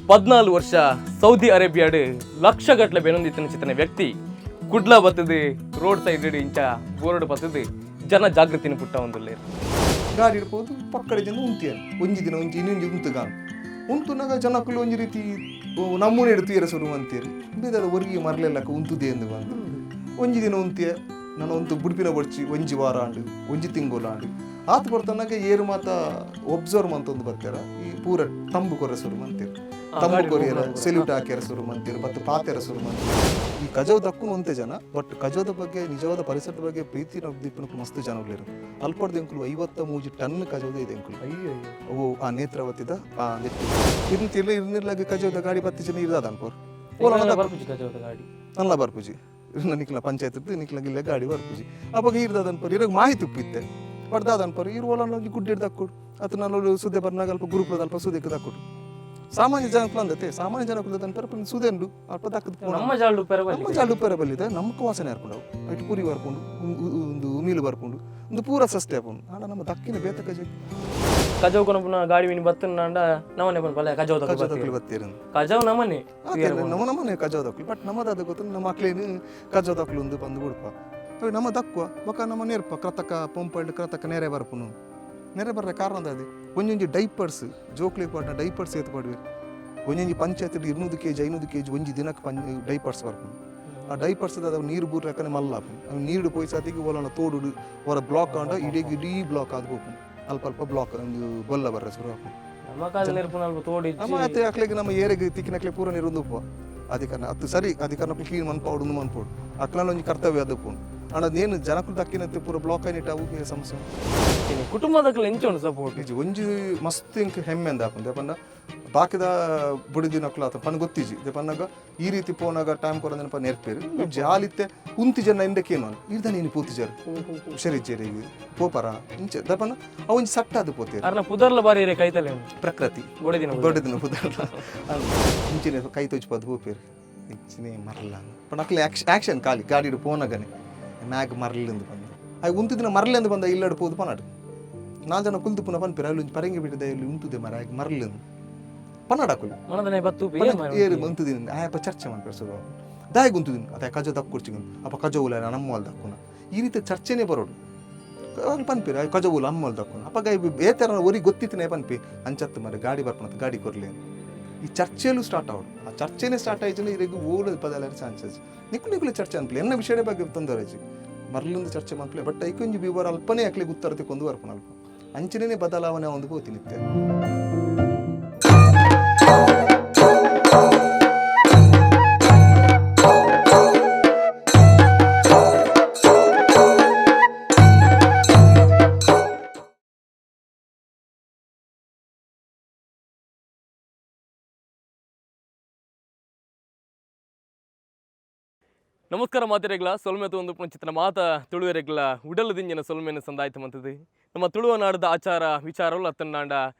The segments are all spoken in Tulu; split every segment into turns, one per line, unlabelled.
14 ವರ್ಷ ಸೌದಿ ಅರೇಬಿಯಾಡ್ ಲಕ್ಷಗಟ್ಟಲೆ ಬೆನೊಂದಿತ್ತಿನ ಚಿತ್ತನ ವ್ಯಕ್ತಿ ಕುಡ್ಲ ಬತ್ತದು ರೋಡ್ ಸೈಡ್ ಇಂಚ ಬೋರ್ಡ್ ಬತ್ತದು ಜನ ಜಾಗೃತಿನ ಪುಟ್ಟ ಒಂದುಲ್ಲೇರು.
ಗಾಡಿ ಇಡ್ಬೋದು ಪಕ್ಕಡೆ ಜನ ಉಂತಿಯರ್ ಒಂಜಿ ದಿನ ಒಂಜಿ ಇನ್ನೊಂಜಿ ಉಂತುಗಾನ್ ಉಂತುನಾಗ ಜನಕ್ಕುಲು ಒಂಜಿ ರೀತಿ ನಮ್ಮೂನೆ ಇಡ್ತೀರ ಶುರು ಅಂತೀರಿ ಬೇದಾದ ಒರಿಗೆ ಮರಲೆಲ್ಲಕ್ಕ ಉಂತುದೆ ಎಂದು ಬಂದು ಒಂಜಿ ದಿನ ಉಂತಿಯ ನಾನು ಉಂತು ಬುಡ್ಪಿನ ಬಡ್ಚಿ ಒಂಜಿ ವಾರ ಆಂಡು ಒಂಜಿ ತಿಂಗೋಲು ಆಂಡು ಆತು ಬರ್ತನಾಗ ಏರು ಮಾತ ಒಬ್ಸರ್ವ್ ಮಂತೊಂದು ಬರ್ತಾರ ಈ ಪೂರ ತಂಬು ಕೊರ ಶುರು ಮಂತೀರ್ ತಂಬು ಕೊರಿಯರ ಸೆಲ್ಯೂಟ್ ಹಾಕ್ಯಾರ ಶುರು ಮಂತೀರ್ ಮತ್ತು ಪಾತೆರ ಶುರು ಮಂತೀರ್. ಈ ಕಜವ್ ದಕ್ಕುನು ಒಂತೆ ಜನ, ಬಟ್ ಕಜೋದ ಬಗ್ಗೆ ನಿಜವಾದ ಪರಿಸರದ ಬಗ್ಗೆ ಪ್ರೀತಿ ದಿಪ್ಪನಕ್ಕೂ ಮಸ್ತ್ ಜನ ಉಳ್ಳೇರು. ಅಲ್ಪಡ್ದ ಎಂಕುಲು 53 ಟನ್ ಕಜೋದ ಇದೆ ಎಂಕುಲು. ಅವು ಆ ನೇತ್ರಾವತಿದ ಆ ನೆತ್ತಿ ಇರ್ನ ತಿರ್ಲ ಇರ್ನಿರ್ಲಾಗ ಕಜೋದ ಗಾಡಿ ಬತ್ತಿ ಜನ ಇರ್ದಾದ ಅನ್ಕೋರ್.
ಬರ್ಪುಜಿ ಕಜವದ ಗಾಡಿ.
ನಲ್ಲ ಬರ್ಪುಜಿ ಇರ್ನ ನಿಕ್ಲ ಪಂಚಾಯತ್ ನಿಕ್ಲ ಗಿಲ್ಲ ಗಾಡಿ ಬರ್ಪುಜಿ. ಅವಾಗ ಇರ್ದಾದ ಅನ್ಪರ್ ಇರಾಗ ಮಾಹಿತಿ ಉಪ್ಪಿತ್ತೆ. ಬಟ್ ದಾದ ಅನ್ಪರ್ ಇರು ಓಲ ಒಂಜಿ ಗುಡ್ಡೆ ದಕ್ಕೊಡು ಅತ್ ನಾನು ಸುದ್ದೆ ಬರ್ನಾಗ ಅಲ್ಪ ಗುರುಪದ ಅಲ್ಪ ಸುದೆಕ್ ದಕ್ಕೊಡು. ಸಾಮಾನ್ಯ ಜನಕ್ಕೂ ಅಂದತೆ ಸಾಮಾನ್ಯ ಜನಕ್ಕೂ ಅನ್ಪರ್ ಸುದೆಂಡು ಅಲ್ಪ ದಕ್ಕದ.
ನಮ್ಮ ಜಾಡು ಪೆರಬಲ್ಲಿ.
ನಮ್ಮ ಜಾಡು ಉಪ್ಪರ ಬಲ್ಲಿದೆ ನಮಕ್ ವಾಸನೆ ಹರ್ಕೊಂಡು ಅವು ಪುರಿ ಬರ್ಕೊಂಡು ಒಂದು ಉಮಿಲು ಬರ್ಕೊಂಡು ಒಂದು ಪೂರ ಸಸ್ತೆ ಆಪುಂಡು. ಆಂಡ ನಮ್ಮ ದಕ್ಕಿನ ಬೇತ ಕಜ
ಕಜವ್ ಕೊನಪುನ ಗಾಡಿ ಮೀನು ಬತ್ತನಾಂಡ ನಮನೆ ಪನ್ಪಲ್ಲ ಕಜವ್.
ಕಜೋದಕ್ಲು ಬತ್ತೀರ.
ಕಜವ್ ನಮನೆ.
ನಮ್ಮ ನಮ್ಮನೆ ಕಜೋದಕ್ಲು. ಬಟ್ ನಮ್ಮದಾದ ಗೊತ್ತು ನಮ್ಮ ಮಕ್ಳೇನು ಕಜೋದಕ್ಲು ಒಂದು ಬಂದು ಬಿಡ್ಪ ಅವು ನಮ್ಮ ದಕ್ಕುವ ಬೊಕ ನಮ್ಮ ನೇರ್ಪ ಕ್ರತಕ ಪಂಪಲ್ಡ್ ಕ್ರತಕ ನೆರೆ ಬರ್ಪುನು. ನೆರೆ ಬರ್ರೆ ಕಾರಣ ಅದೇ ಒಂಜೊಂಜಿ ಡೈಪರ್ಸ್ ಜೋಕ್ಲಿಗೆ ಪಾಡ್ನ ಡೈಪರ್ಸ್ ಏತ್ ಪಾಡ್ವೇರು. ಒಂಜೊಂಜಿ ಪಂಚಾಯತ್ 200 ಕೆಜಿ 500 ಕೆಜಿ ಒಂಜಿ ದಿನಕ್ಕೆ ಪಂಚ ಡೈಪರ್ಸ್ ಬರ್ಪುನು. ಆ ಡೈಪರ್ಸ್ ಅವು ನೀರು ಬೂರ್ಲಕ್ಕನೆ ಮಲ್ಲ ಆಪುಂಡು. ಅವು ನೀರು ಪೋಯಿ ಸಾತಿಗೆ ಒಲನ ತೋಡು ಹೊರ ಬ್ಲಾಕ್ ಆಂಡ ಇಡೀ ಇಡೀ ಬ್ಲಾಕ್ ಆದ್ ಪೋಪುಂಡು. ಅಲ್ಪ ಅಲ್ಪ ಬ್ಲಾಕ್ ಒಂದು ಬೊಲ್ಲ ಬರ್ರೆ ಶುರು ಆಪುಂಡು.
ನಮ್ಮ ಕಾಲ ನೆರ್ಪುನ ಅಲ್ಪ ತೋಡಿ.
ನಮ್ಮ ಅತ್ತೆ ಅಕ್ಲೆಗ್ ನಮ್ಮ ಏರೆಗ್ ತಿಕ್ಕಿನಕ್ಲೆ ಪೂರ ನೀರು ಉಪ್ಪ ಅಧಿಕಾರನ ಅತ್ತು ಸರಿ ಅಧಿಕಾರನ ಕ್ಲೀನ್ ಮನ್ಪೋಡು ಒಂದು ಮನ್ಪೋಡು ಅಕ್ಲನ ಒಂಜಿ ಕರ್ತವ್ಯ ಅದಪ್ಪುಂಡು. ಆಂಡ ಅದೇನು ಜನಕ್ಕೂ ದಕ್ಕಿನತ್ತೆ ಪೂರ ಬ್ಲಾಕ್ అయినట్టు ಅವು ಸಮಸ್ಯೆ.
ಕುಟುಂಬದಕ್ಲೆ ಎಂಚ ಉಂಡು ಸಪೋರ್ಟ್?
ನಿಜ ಒಂಜಿ ಮಸ್ತ್ ಇಂಕ್ ಹೆಮ್ಮೆ ಅಂದ ಆಪುಂಡು. ಪಂಡ ಬಾಕಿದ ಬುಡಿದಿನಕ್ಲು ಆತ ಪಂಡ ಗೊತ್ತಿಜಿ ಪನ್ನಾಗ ಈ ರೀತಿ ಪೋನಾಗ ಟೈಮ್ ಕೊರಂದನಪ ನೆರ್ಪೇರು ಜಾಲಿತ್ತೆ ಉಂತಿ ಜನ ಇಂಡಕ್ಕೇನು ಇರ್ದ ನೀನು ಪೂತಿಜಾರು ಹುಷಾರಿಜ್ಜೇರಿ ಪೋಪರ ಇಂಚೆ ದಪನ ಅವು ಒಂಜಿ ಸಟ್ಟಾದ ಪೋತೇರು.
ಅರ್ನ ಪುದರ್ಲ ಬಾರಿ ಇರೆ ಕೈತಲೆ.
ಪ್ರಕೃತಿ.
ಗೋಡೆದಿನ.
ದೊಡ್ಡದಿನ ಪುದರ್ಲ ಇಂಚಿನ ಕೈ ತೋಚಿಪದು ಪೋಪೇರು ಇಂಚಿನ ಮರಲ್ಲ ಪಂಡ ಅಕ್ಲೆ ಆಕ್ಷನ್ ಖಾಲಿ ಗಾಡಿಡು ಪೋನಗನೆ ಮ್ಯಾಗ್ ಮರಲಿಂದು ಬಂದು ಅವು ಉಂತಿದಿನ ಮರಲೆಂದು ಬಂದ ಇಲ್ಲಡು ಪೋದು ಪನಾಡು ನಾಲ್ ಜನ ಕುಲ್ದು ಪುನಃ ಪನ್ಪೇರು ಅಲ್ಲಿ ಒಂಜಿ ಪರಂಗಿ ಬಿಟ್ಟಿದೆ ಇಲ್ಲಿ ಉಂತುದೆ ಮರ ಮರಲಿಂದು ಪನ್ನಡ ಅಕುಲು.
ಮನದನೆ ಬತ್ತು.
ಏರು ಉಂತುದಿನ ಆಯಪ್ಪ ಚರ್ಚೆ ಮಾಡ್ತಾರೆ ಶುರು ದಾಯಿಗೆ ಉಂತುದಿನ ಅದೇ ಕಜ ದಕ್ಕುರ್ಚಿಗ ಅಪ್ಪ ಕಜ ಉಲ ನಮ್ಮಲ್ ದಕ್ಕುನ ಈ ರೀತಿ ಚರ್ಚೆನೇ ಬರೋಡು. ಅವ್ರು ಪನ್ಪಿರ ಕಜ ಉಲ ಅಮ್ಮಲ್ ದಕ್ಕುನ ಅಪ್ಪ ಗೈ ಬೇತರ ಒರಿ ಗೊತ್ತಿತ್ತನೇ ಪನ್ಪಿ ಅಂಚತ್ತು ಮರೆ ಗಾಡಿ ಬರ್ಪಣ ಗಾಡಿ ಕೊರ್ಲಿ. ಈ ಚರ್ಚೆಯಲ್ಲೂ ಸ್ಟಾರ್ಟ್ ಆವಡು. ಆ ಚರ್ಚೆನೇ ಸ್ಟಾರ್ಟ್ ಆಯ್ತು ಇರೆಗ್ ಓಲು ಪದಲಾರ ಚಾನ್ಸಸ್ ನಿಕ್ಕು ನಿಕ್ಕುಲೆ ಚರ್ಚೆ ಅನ್ಪ್ಲೆ ಎನ್ನ ವಿಷಯದ ಬಗ್ಗೆ ತೊಂದರೆ ಮರಲಿಂದ ಚರ್ಚೆ ಮನ್ಪ್ಲೆ. ಬಟ್ ಐಕೊಂಜಿ ಬಿವರ್ ಅಲ್ಪನೇ ಅಕ್ಲೆ ಉತ್ತರ ಕೊಂದು ಬರ್ಪಣ ಅಲ್ಪ ಅಂಚನೇ ಬದಲಾವಣೆ ಒಂದು ಪೋತಿನಿತ್ತೆ.
ನಮಸ್ಕಾರ ಮಾತಿರೆಗ್ಲ ಸೊಲ್ಮೆ ಒಂದು ಪುಂಚಿತನ ಮಾತ ತುಳುವೆರೆಗ್ಲ ಉಡಲು ದಿಂಜಿನ ಸೊಲ್ಮೆನ ಸಂದಾಯ್ತು ಮಂತದು. ನಮ್ಮ ತುಳುವ ನಾಡದ ಆಚಾರ ವಿಚಾರವಲ್ಲ ಅತ್ತನ್ನಾಂಡ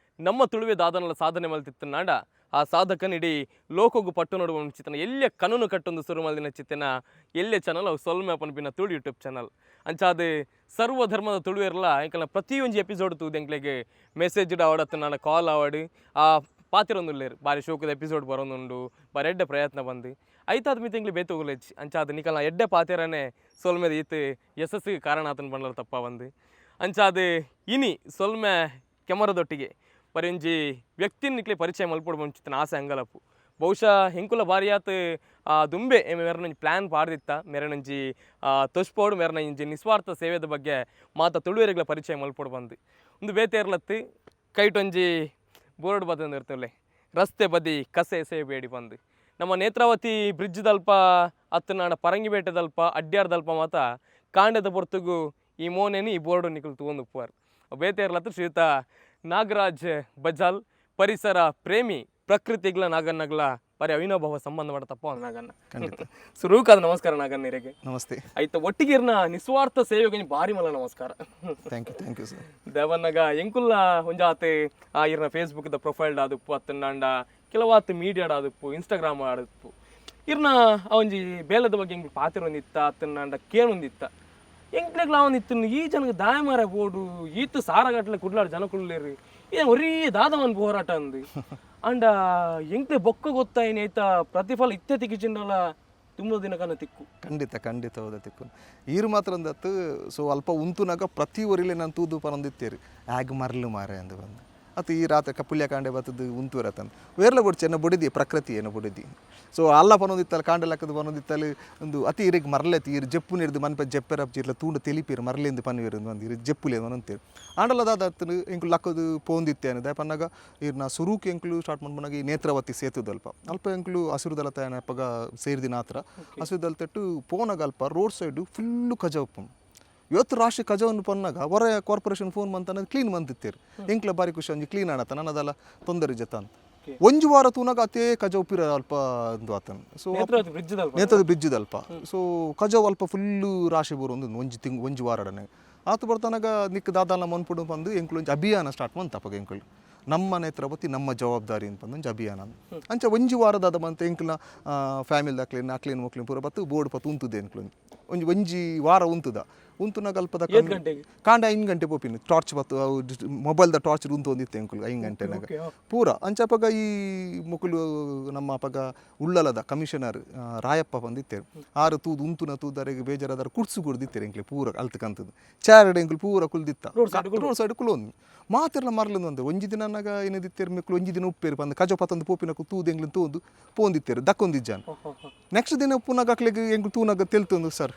ನಮ್ಮ ತುಳುವೆ ದಾದನಲ ಸಾಧನೆ ಮಲ್ತಿತ್ತನ್ನಾಂಡ ಆ ಸಾಧಕನಿಡಿ ಲೋಕೋಗು ಪಟ್ಟು ನೋಡುವ ಚಿತ್ತನ ಎಲ್ಲಿಯ ಕನನು ಕಟ್ಟೊಂದು ಸುರು ಮಲ್ದಿನ ಚಿತ್ತನ ಎಲ್ಲೆ ಚಾನಲ್ ಅವು ಸೊಲ್ಮೆ ಪನ್ಪಿನ ತುಳು ಯೂಟ್ಯೂಬ್ ಚಾನಲ್. ಅಂಚಾದ ಸರ್ವ ಧರ್ಮದ ತುಳುವೆರ್ಲ ಎಂಕಲ್ನ ಪ್ರತಿಯೊಂಜಿ ಎಪಿಸೋಡ್ ತೂದು ಎಂಕ್ಲೆಗ್ ಮೆಸೇಜ್ ಆವಡ್ ಅತ್ತನಾಂಡ ಕಾಲ್ ಆವಡ್ ಆ ಪಾತಿರೊಂದುಲ್ಲೇರು. ಬಾರಿ ಶೋಕದ ಎಪಿಸೋಡ್ ಬರೋದುಂಡು, ಬಾರಿ ಎಡ್ಡೆ ಪ್ರಯತ್ನ ಬಂದು ಐತಾದ ಮಿತಿ ಎಂಕ್ಲೆ ಬೇತೋಗುಲೆಚ್ಚಿ. ಅಂಚಾದ ನಿಕಲ್ನ ಎಡ್ಡೆ ಪಾತಿರನೆ ಸೊಲ್ಮೆದ ಈತ್ ಯಶಸ್ಸಿಗೆ ಕಾರಣ ಆತನ ಬಂಡಲ ತಪ್ಪ ಬಂದು. ಅಂಚಾದ ಇನಿ ಸೊಲ್ಮೆ ಕೆಮರದೊಟ್ಟಿಗೆ ಬರೀ ವ್ಯಕ್ತಿನ ನಿಕ್ಲೆ ಪರಿಚಯ ಮಲ್ಪೊಡು ಮುಂಚಿತನ ಆಸೆ ಅಂಗಲಪ್ಪು. ಬಹುಶಃ ಹೆಂಕುಲ ಬಾರಿಯಾತ್ ಆ ದುಂಬೆ ಮೆರನೊಂಜಿ ಪ್ಲ್ಯಾನ್ ಪಾಡ್ದಿತ್ತ ಮೆರನೊಂಜಿ ತೊಷ್ಪೋಡು ಮೆರನೊಂಜಿ ನಿಸ್ವಾರ್ಥ ಸೇವೆದ ಬಗ್ಗೆ ಮಾತ ತುಳುವೆರೆಗ್ಲ ಪರಿಚಯ ಮಲ್ಪೊಡು ಬಂದು. ಒಂದು ಬೇತೇರ್ಲತ್ತು ಕೈಟೊಂಜಿ ಬೋರ್ಡ್ ಬತ್ತಂದು ಇರ್ತಲೆ ರಸ್ತೆ ಬದಿ ಕಸೆ ಎಸೆಯಬೇಡಿ ಬಂದು. ನಮ್ಮ ನೇತ್ರಾವತಿ ಬ್ರಿಡ್ಜ್ ದಲ್ಪ ಅತ್ತನಾಡ ಪರಂಗಿಪೇಟೆ ದಲ್ಪ ಅಡ್ಯಾರ್ ದಲ್ಪ ಮಾತ ಕಾಂಡದ ಪೊರ್ತುಗು ಈ ಮೋನೆನಿ ಈ ಬೋರ್ಡ್ ನಿಕುಲು ತೂವೊಂದು ಉಪ್ಪುವಾರ್. ಬೇತೇರ್ಲತ್ತು ಶ್ರೀಯುತ ನಾಗರಾಜ್ ಬಜಾಲ್, ಪರಿಸರ ಪ್ರೇಮಿ, ಪ್ರಕೃತಿಗ್ಲ ನಾಗನ್ನಗ್ಲ ಬರೀ ಅವಿನಾಭಾವ ಸಂಬಂಧ ಮಾಡ ತಪ್ಪ ನಾಗನ್ನ.
ಖಂಡಿತ.
ಸುರೂಕಾದ ನಮಸ್ಕಾರ ನಾಗನ್ನರಿಗೆ.
ನಮಸ್ತೆ.
ಆಯ್ತ ಒಟ್ಟಿಗಿರ್ನ ನಿಸ್ವಾರ್ಥ ಸೇವೆಗೆ ಭಾರಿ ಮಲ್ಲ ನಮಸ್ಕಾರ.
Thank you, thank you sir.
ದೇವನ್ನಗ ಎಂಕುಲ್ಲ ಒಂಜಾತ್ ಆ ಇರ್ನ ಫೇಸ್ಬುಕ್ ದ ಪ್ರೊಫೈಲ್ ಆದುಪ್ಪು ಅತ್ತಂಡ ಕೆಲವಾತ್ ಮೀಡಿಯಾಡ್ ಆದುಪ್ಪು ಇನ್ಸ್ಟಾಗ್ರಾಮ್ ಆದುಪ್ಪು ಇರ್ನ ಆ ಒಂಜಿ ಬೇಲದ ಬಗ್ಗೆ ಎಂಕ್ಲು ಪಾತಿರೊಂದಿತ್ತ ಅತ್ತಂಡ ಕೇಳೊಂದಿತ್ತ ಎಂಕ್ಲೆಗ್ಲ ಅವನಿತ್ತು ಈ ಜನಕ್ಕೆ ದಾಯ ಮಾರ ಬೋಡು ಈತ ಸಾರಗಟ್ಲೆ ಕುಡ್ಲಾಡ್ ಜನ ಕುಡ್ಲೇರಿ ಏನ್ ಒರೀ ದಾದವನ್ ಹೋರಾಟ ಅಂದು. ಆಂಡ ಎಂಕ್ಲೆ ಬೊಕ್ಕ ಗೊತ್ತಾಯಿನಿ ಐತ ಪ್ರತಿಫಲ ಇತ್ತೆ ತಿಕ್ಕಿಚಿಂಡಲ ತುಂಬ ದಿನ ಕನ ತಿಕ್ಕು.
ಖಂಡಿತ ಖಂಡಿತ ಹೋದ ತಿಕ್ಕು. ಈರು ಮಾತ್ರ ಅಂದತ್ತು. ಸೊ ಅಲ್ಪ ಉಂತುನಾಗ ಪ್ರತಿ ಒರಿಲೆ ನಾನು ತೂದು ಪನೊಂದಿತ್ತೇರು ಆಗ ಮರ್ಲು ಮಾರೆ ಅಂದು ಬಂದು ಅತ್ತು ಈ ರಾತ್ರಿ ಕಪುಲ್ಯ ಕಾಂಡೆ ಬತ್ತದು ಉಂತುರತನ್ ವೇರ್ಲ ಬೊಡ್ಚಿ ಎನ್ನ ಬೊಡಿದಿ ಪ್ರಕೃತಿ ಏನ ಬೊಡಿದಿ. ಸೊ ಅಲ್ಲ ಪನೊಂದಿತ್ತಲ್ಲ ಕಾಂಡೆ ಲಕ್ಕದ ಪನೊಂದಿತ್ತಲ್ಲ ಒಂದು ಅತಿ ಇರೆಗ್ ಮರ್ಲೆತಿ ಇರು ಜಪ್ಪು ನೀರ್ದು ಮನ್ಪ ಜಪ್ಪೆರಪ್ ಜಿರ್ಲ ತೂಂಡ ತೆಲಿಪೀರು ಮರ್ಲೆಂದು ಪನ್ವೇರು ಒಂದು ಇರು ಜಪ್ಪುಲೆ ಅಂತೀರು. ಆಂಡಲ ದಾದ ಎಂಕುಲು ಲಕ್ಕದು ಪೋಂದಿತ್ತೆ ಅನ್ನೋದು ಪನ್ನಾಗ ಇರ್ನ ಸುರೂಕ್ ಎಂಕುಲು ಸ್ಟಾರ್ಟ್ ಮಾಡ್ಬನಾಗ ಈ ನೇತ್ರಾವತಿ ಸೇತುದು ಅಲ್ಪ ಅಲ್ಪ ಎಂಕುಲು ಹಸಿರುದಲ ತಯಾನ ಅಪ್ಪಗ ಸೇರಿದಿನ ಆತ್ರ ಹಸಿರುದಲ ತಟ್ಟು ಪೋನಾಗ ಅಲ್ಪ ರೋಡ್ ಸೈಡು ಫುಲ್ಲು ಕಜ ಉಪ್ಪುಂಡು. ಇವತ್ತು ರಾಶಿ ಕಜವನ್ನು ಪನ್ನಾಗ ಹೊರ ಕಾರ್ಪೊರೇಷನ್ ಫೋನ್ ಮಂತ ಕ್ಲೀನ್ ಮಂತಿತ್ತೇರು. ಎಂಕ್ಲ ಬಾರಿ ಖುಷಿ ಒಂಜಿ ಕ್ಲೀನ್ ಆಡತ ನನ್ನದಲ್ಲ ತೊಂದರೆ ಜತ ಅಂತ. ಒಂಜಿ ವಾರ ತೂನಾಗ ಅತೇ ಕಜ ಉಪ್ಪಿರ ಅಲ್ಪ ಒಂದು ಆತನ. ಸೊ
ನೇತ್ರಾವತಿ ಬ್ರಿಡ್ಜ್ ಅಲ್ಪ
ನೇತ್ರದ ಬ್ರಿಡ್ಜ್ ಅಲ್ಪ. ಸೊ ಕಜವು ಅಲ್ಪ ಫುಲ್ಲು ರಾಶಿ ಬರೋದು ಒಂಜಿ ತಿಂಗ್ ಒಂಜಿ ವಾರಡನೆ ಆತು ಬರ್ತಾನಾಗ ನಿಕ್ ದಾದಾಲ ಮನ್ಪುಡು ಬಂದು ಎಂಕುಲು ಒಂಜಿ ಅಭಿಯಾನ ಸ್ಟಾರ್ಟ್ ಮಂತ ಅಪಗ ಎಂಕುಲು ನಮ್ಮ ನೇತ್ರಾವತಿ ನಮ್ಮ ಜವಾಬ್ದಾರಿ ಅಂತ ಒಂಜಿ ಅಭಿಯಾನ. ಅಂಚ ಒಂಜಿ ವಾರದಾದ ಮಂತ ಎಂಕುಲ ಫ್ಯಾಮಿಲಿ ಅಕ್ಲಿನ ಅಕ್ಲಿನ ಮೊಕ್ಲಿನ ಪೂರ ಬತ್ತು ಬೋರ್ಡ್ ಪತ್ತು ಉಂತುದೆ ಎಂಕುಲು ಒಂಜಿ ಒಂಜಿ ವಾರ ಉಂತುದ ಉಂತುನಾಗ ಅಲ್ಪದ
ಏತ್ ಗಂಟೆಗೆ?
ಕಾಂಡ 5 ಗಂಟೆ ಪೋಪಿನ ಟಾರ್ಚ್ ಬತ್ತು ಮೊಬೈಲ್ದ ಟಾರ್ಚ್ ಉಂತು ಒಂದಿತ್ತು ಎಂಕುಲು 5 ಗಂಟೆನಾಗ ಪೂರ. ಅಂಚ ಅಪಗ ಈ ಮೊಕುಲು ನಮ್ಮ ಅಪಗ ಉಳ್ಳಲದ ಕಮಿಷನರ್ ರಾಯಪ್ಪ ಬಂದಿತ್ತೇರು ಆರು ತೂದು ಉಂತುನ ತೂದರೆಗೆ ಬೇಜಾರಾದಾರ ಕುಡ್ಸು ಕುಡ್ದಿತ್ತೇರು ಎಂಕ್ಲೆ ಪೂರ ಅಲ್ತಕಂತದ್ದು ಚಾರಡೆ ಎಂಕುಲು ಪೂರ ಕುಲ್ದಿತ್ತ ರೋಡ್ ಸೈಡ್ ಕುಲೊಂದು ಮಾತಿರ್ಲ ಮರ್ಲಂದು ಒಂದು ಒಂಜಿ ದಿನ ನಾಗ ಏನಿದಿತ್ತೇರು ಮೆಕ್ಲು ಒಂಜಿ ದಿನ ಉಪ್ಪೇರು ಬಂದು ಕಜೋ ಪತ್ತೊಂದು ಪೋಪಿನಕು ತೂದು ಎಂಗ್ಲು ತೂದು ಪೋಂದಿತ್ತೇರು ದಕ್ಕೊಂದಿಜ್ಜಾನ್. ನೆಕ್ಸ್ಟ್ ದಿನ ಪುನಗ ಅಕ್ಲೆಗ್ ಎಂಕ್ಲು ತೂನಾಗ ತೆಲ್ತೊಂದು ಸರ್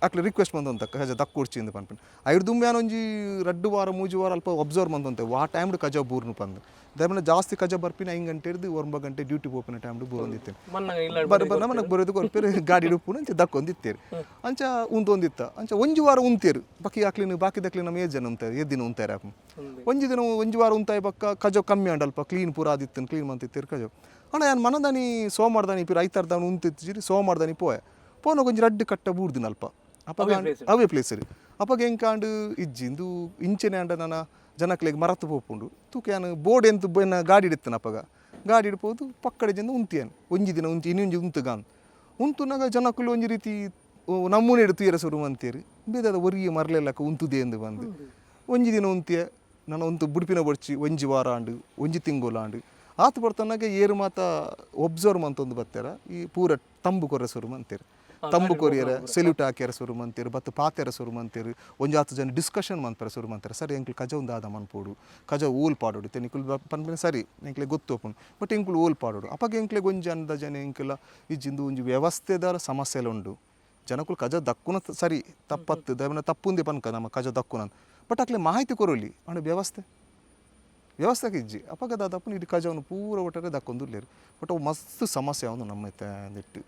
ಅಕ್ಲೆ ರಿಕ್ವೆಸ್ಟ್ ಬಂದಂತ ಕಜ ದಕ್ಕೊಡ್ಚಿ ಪನ್ಪಿನ ಐದು ದುಂಬ್ಯಾನ ಒಂಜಿ ರಡ್ಡು ವಾರ ಮೂಜಿ ವಾರ ಅಲ್ಪ ಒಬ್ಸರ್ವ್ ಬಂದಂತೆ ವಾ ಟೈಮ್ಡ್ ಕಜ ಬೂರ್ನು ಪಂದು ದಯಮನ ಜಾಸ್ತಿ ಕಜ ಬರ್ಪಿನ 5 ಗಂಟೆ ಹಿಡ್ದು 9 ಗಂಟೆ ಡ್ಯೂಟಿ ಪೋಪಿನ ಟೈಮ್ಡ್ ಬೂರೊಂದಿತ್ತೇನೆ ಬರ್ ಬರ್ ನಮ್ಮನಕ್ ಬರೋದು ಕೊರ್ಪೇರು ಗಾಡಿ ಉಪ್ಪುನ ಅಂಚ ದಕ್ಕೊಂದಿತ್ತೇರು ಅಂಚ ಉಂತೊಂದಿತ್ತ ಅಂಚ ಒಂಜಿ ವಾರ ಉಂತೇರು ಬಾಕಿ ಅಕ್ಲಿನ ಬಾಕಿ ದಕ್ಲಿ ನಮ್ಮ ಏಜ್ ಜನ ಉಂತಾರೆ ಏದ್ ದಿನ ಉಂತಾರೆ ಅಪ್ಪ ಒಂಜಿ ದಿನ ಒಂಜಿ ವಾರ ಉಂತಾಯಿ ಬಕ್ಕ ಕಜ ಕಮ್ಮಿ ಅಂಡ್ ಅಲ್ಪ ಕ್ಲೀನ್ ಪೂರ ಆದಿತ್ತು ಕ್ಲೀನ್ ಮಂತಿತ್ತೇರು ಕಜ ಅಣ್ಣ ಯಾನ್ ಮನದಾನಿ ಸೋಮವಾರದಾನಿ ಪಿರ ಐತಾರ್ದಾನ ಉಂತಿತ್ತು ಸೋಮವಾರದಾನಿ ಪೋಯೆ ಪೋನ ಒಂಜಿ ರಡ್ಡು ಕಟ್ಟ ಬೂಡ್ದಿನ ಅಲ್ಪ ಅಪಗ ಅವೇ ಪ್ಲೇಸ್ ಅಪಗ ಎಂಕಾಂಡು ಇಜ್ಜಿ ಇಂದು ಇಂಚೆನೆ ಅಂಡ ನನ್ನ ಜನಕ್ಲೆಗ್ ಮರತು ಪೋಪುಂಡು ತೂಕ ಯಾನ್ ಬೋರ್ಡ್ ಎಂತು ಬೆನ್ನ ಗಾಡಿ ಇಡುತ್ತನ ಅಪಗ ಗಾಡಿ ಇಡ್ಬೋದು ಪಕ್ಕಡೆ ಜನ ಉಂತಿಯಾನ್ ಒಂಜಿ ದಿನ ಉಂತಿ ಇನ್ನೊಂಜಿ ಉಂತುಗಾನ್ ಉಂತುನಾಗ ಜನಕ್ಕುಲು ಒಂಜಿ ರೀತಿ ನಮ್ಮೂನೆ ಇಡು ತುಯರ ಶುರು ಅಂತೀರಿ ಬೇದಾದ ಒರಿಯ ಮರಲೆಲ್ಲಕ್ಕ ಉಂತುದೆ ಎಂದು ಬಂದು ಒಂಜಿ ದಿನ ಉಂತಿಯ ನಾನು ಉಂತು ಬುಡ್ಪಿನ ಬೊಡ್ಚಿ ಒಂಜಿ ವಾರ ಆಂಡು ಒಂಜಿ ತಿಂಗೋಲು ಆಂಡು ಆತು ಬರ್ತನಾಗ ಏರು ಮಾತ ಒಬ್ಸರ್ವ್ ಮಂತೊಂದು ಬರ್ತಾರ ಈ ಪೂರ ತಂಬು ಕೊರ ಶುರು ಮಂತೀರಿ ತಂಬು ಕೊರಿಯರ ಸೆಲ್ಯೂಟ್ ಹಾಕ್ಯಾರ ಶುರು ಮಂತೀರು ಬತ್ತು ಪಾತೆರ ಶುರು ಮಂತೀರು ಒಂಜಿ ಆತು ಜನ ಡಿಸ್ಕಷನ್ ಮಂತಾರೆ ಶುರು ಮಂತಾರೆ ಸರಿ ಎಂಕ್ಲು ಕಜ ಒಂದು ಆದ ಮನ್ಪೋಡು ಕಜ ಓಲ್ ಪಾಡೋಡು ತೆನಿಕುಲು ಪನ್ಪಿನ ಸರಿ ಎಂಕ್ಲೆ ಗೊತ್ತು ಒಪ್ಪುಂಡು ಬಟ್ ಎಂಕುಲು ಓಲ್ ಪಾಡೋಡು ಅಪಗ ಎಂಕ್ಲೆ ಒಂಜಿ ಅಂದ ಜನ ಎಂಕುಲ ಇಜ್ಜಿಂದು ಒಂಜಿ ವ್ಯವಸ್ಥೆದಾರ ಸಮಸ್ಯೆಲ ಉಂಡು ಜನಕುಲು ಕಜ ದಕ್ಕುನ ಸರಿ ತಪ್ಪತ್ತು ದಯಮನ ತಪ್ಪುಂದೆ ಪನ್ಕ ನಮ್ಮ ಕಜ ದಕ್ಕುನ ಬಟ್ ಅಕ್ಲೆ ಮಾಹಿತಿ ಕೊರೊಲಿ ಅಂಡ ವ್ಯವಸ್ಥೆ ವ್ಯವಸ್ಥೆಗೆ ಇಜ್ಜಿ ಅಪಗ ದಾದಪ್ಪನ ಇಡೀ ಕಜವನ್ನು ಪೂರ ಒಟ್ಟಾರೆ ದಕ್ಕೊಂದುಲ್ಲೇರು ಬಟ್ ಅವು ಮಸ್ತ್ ಸಮಸ್ಯೆ ಅವನು ನಮ್ಮ ಇತ್ತೆ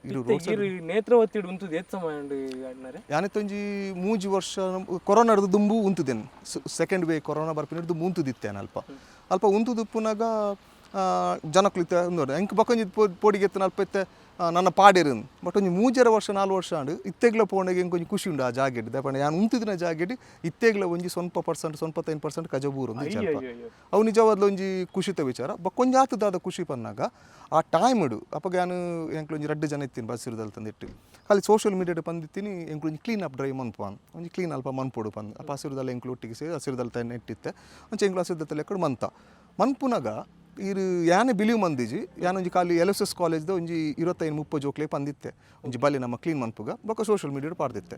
ಇರು ರೋಡ್ ಸೈಡ್
ನೇತ್ರಾವತಿ ಉಂತುದು ಏತ್ ಸಮಯ ಉಂಡು ಅಣ್ಣರೇ?
ಯಾನಿತ್ತೊಂಜಿ ಮೂಜಿ ವರ್ಷ ಕೊರೋನಾ ಹಿಡ್ದು ದುಂಬು ಉಂತುದೇನು ಸೆಕೆಂಡ್ ವೇ ಕೊರೋನಾ ಬರ್ಪಿನ ಹಿಡ್ದು ಉಂತುದಿತ್ತೇನೆ ಅಲ್ಪ ಅಲ್ಪ ಉಂತುದುಪ್ಪುನಾಗ ಜನಕ್ಲು ಇತ್ತೆ ನೋಡಿ ಎಂಕ್ ಬಕ್ಕೊಂಜಿ ಪೋಡಿಗೆ ಎತ್ತನ ಅಲ್ಪ ಇತ್ತೆ ನನ್ನ ಪಾಡಿರನ್ ಬಟ್ ಒಂಜಿ ಮೂಜರ ವರ್ಷ 4 ವರ್ಷ ಆಂಡ್ ಇತ್ತೆಗ್ಲ ಪೋಣೆಗೆ ಎಂಕ್ ಒಂಜಿ ಖುಷಿ ಉಂಡು ಆ ಜಾಗೆಡ್ ದಾಯೆ ಯಾನ್ ಉಂತಿದಿನ ಜಾಗೆಡ್ ಇತ್ತೆಗ್ಲ ಒಂಜಿ ಸ್ವಲ್ಪ ಪರ್ಸೆಂಟ್ ಸ್ವಲ್ಪ 5% ಕಜ ಬೂರು ಒಂದು ಅಲ್ಪ ಅವು ನಿಜವಾದ್ಲ ಒಂಜಿ ಖುಷಿತ ವಿಚಾರ ಬಕ್ಕೊಂಜಿ ಆತದಾದ ಖುಷಿ ಪನ್ನಾಗ ಆ ಟೈಮ್ ಇಡು ಅಪಗ ಯಾನು ಎಂಕ್ಲು ಒಂಜಿ ರಡ್ಡು ಜನ ಇತ್ತೀನಿ ಬಸ್ಸಿರುದಲ್ ತಂದಿಟ್ಟು ಖಾಲಿ ಸೋಷಿಯಲ್ ಮೀಡಿಯಾಡ್ ಪಂದಿತ್ತೀನಿ ಎಂಕ್ಲು ಒಂಜಿ ಕ್ಲೀನ್ ಅಪ್ ಡ್ರೈವ್ ಮನ್ಪು ಒಂಜಿ ಕ್ಲೀನ್ ಅಲ್ಪ ಮನ್ಪೊಡು ಪಂದ್ ಅಪ ಹಸಿರುದಲ್ಲ ಎಂಕ್ಲು ಒಟ್ಟಿಗೆ ಸೇರಿ ಹಸಿರುದಲ್ ತನ್ನ ಇಟ್ಟಿತ್ತೆ ಒಂಚೆ ಎಂಕ್ಲು ಹಸಿರುದಲ್ಲ ಎಕ್ಕಡು ಮಂತ ಮನ್ಪುನಾಗ ಇರು ಯಾನೆ ಬಿಲೀವ್ ಮಂದಿಜಿ ಯಾನೊಂಜಿ ಖಾಲಿ ಎಲ್ ಎಸ್ ಎಸ್ ಕಾಲೇಜ್ದ ಒಂಜಿ 25-30 ಜೋಕ್ಲೆ ಪಂದಿತ್ತೆ ಒಂಜಿ ಬಲಿ ನಮ್ಮ ಕ್ಲೀನ್ ಮನ್ಪುಗ ಬೊಕ್ಕ ಸೋಷಿಯಲ್ ಮೀಡಿಯಾಡ್ ಪಾಡ್ದಿತ್ತೆ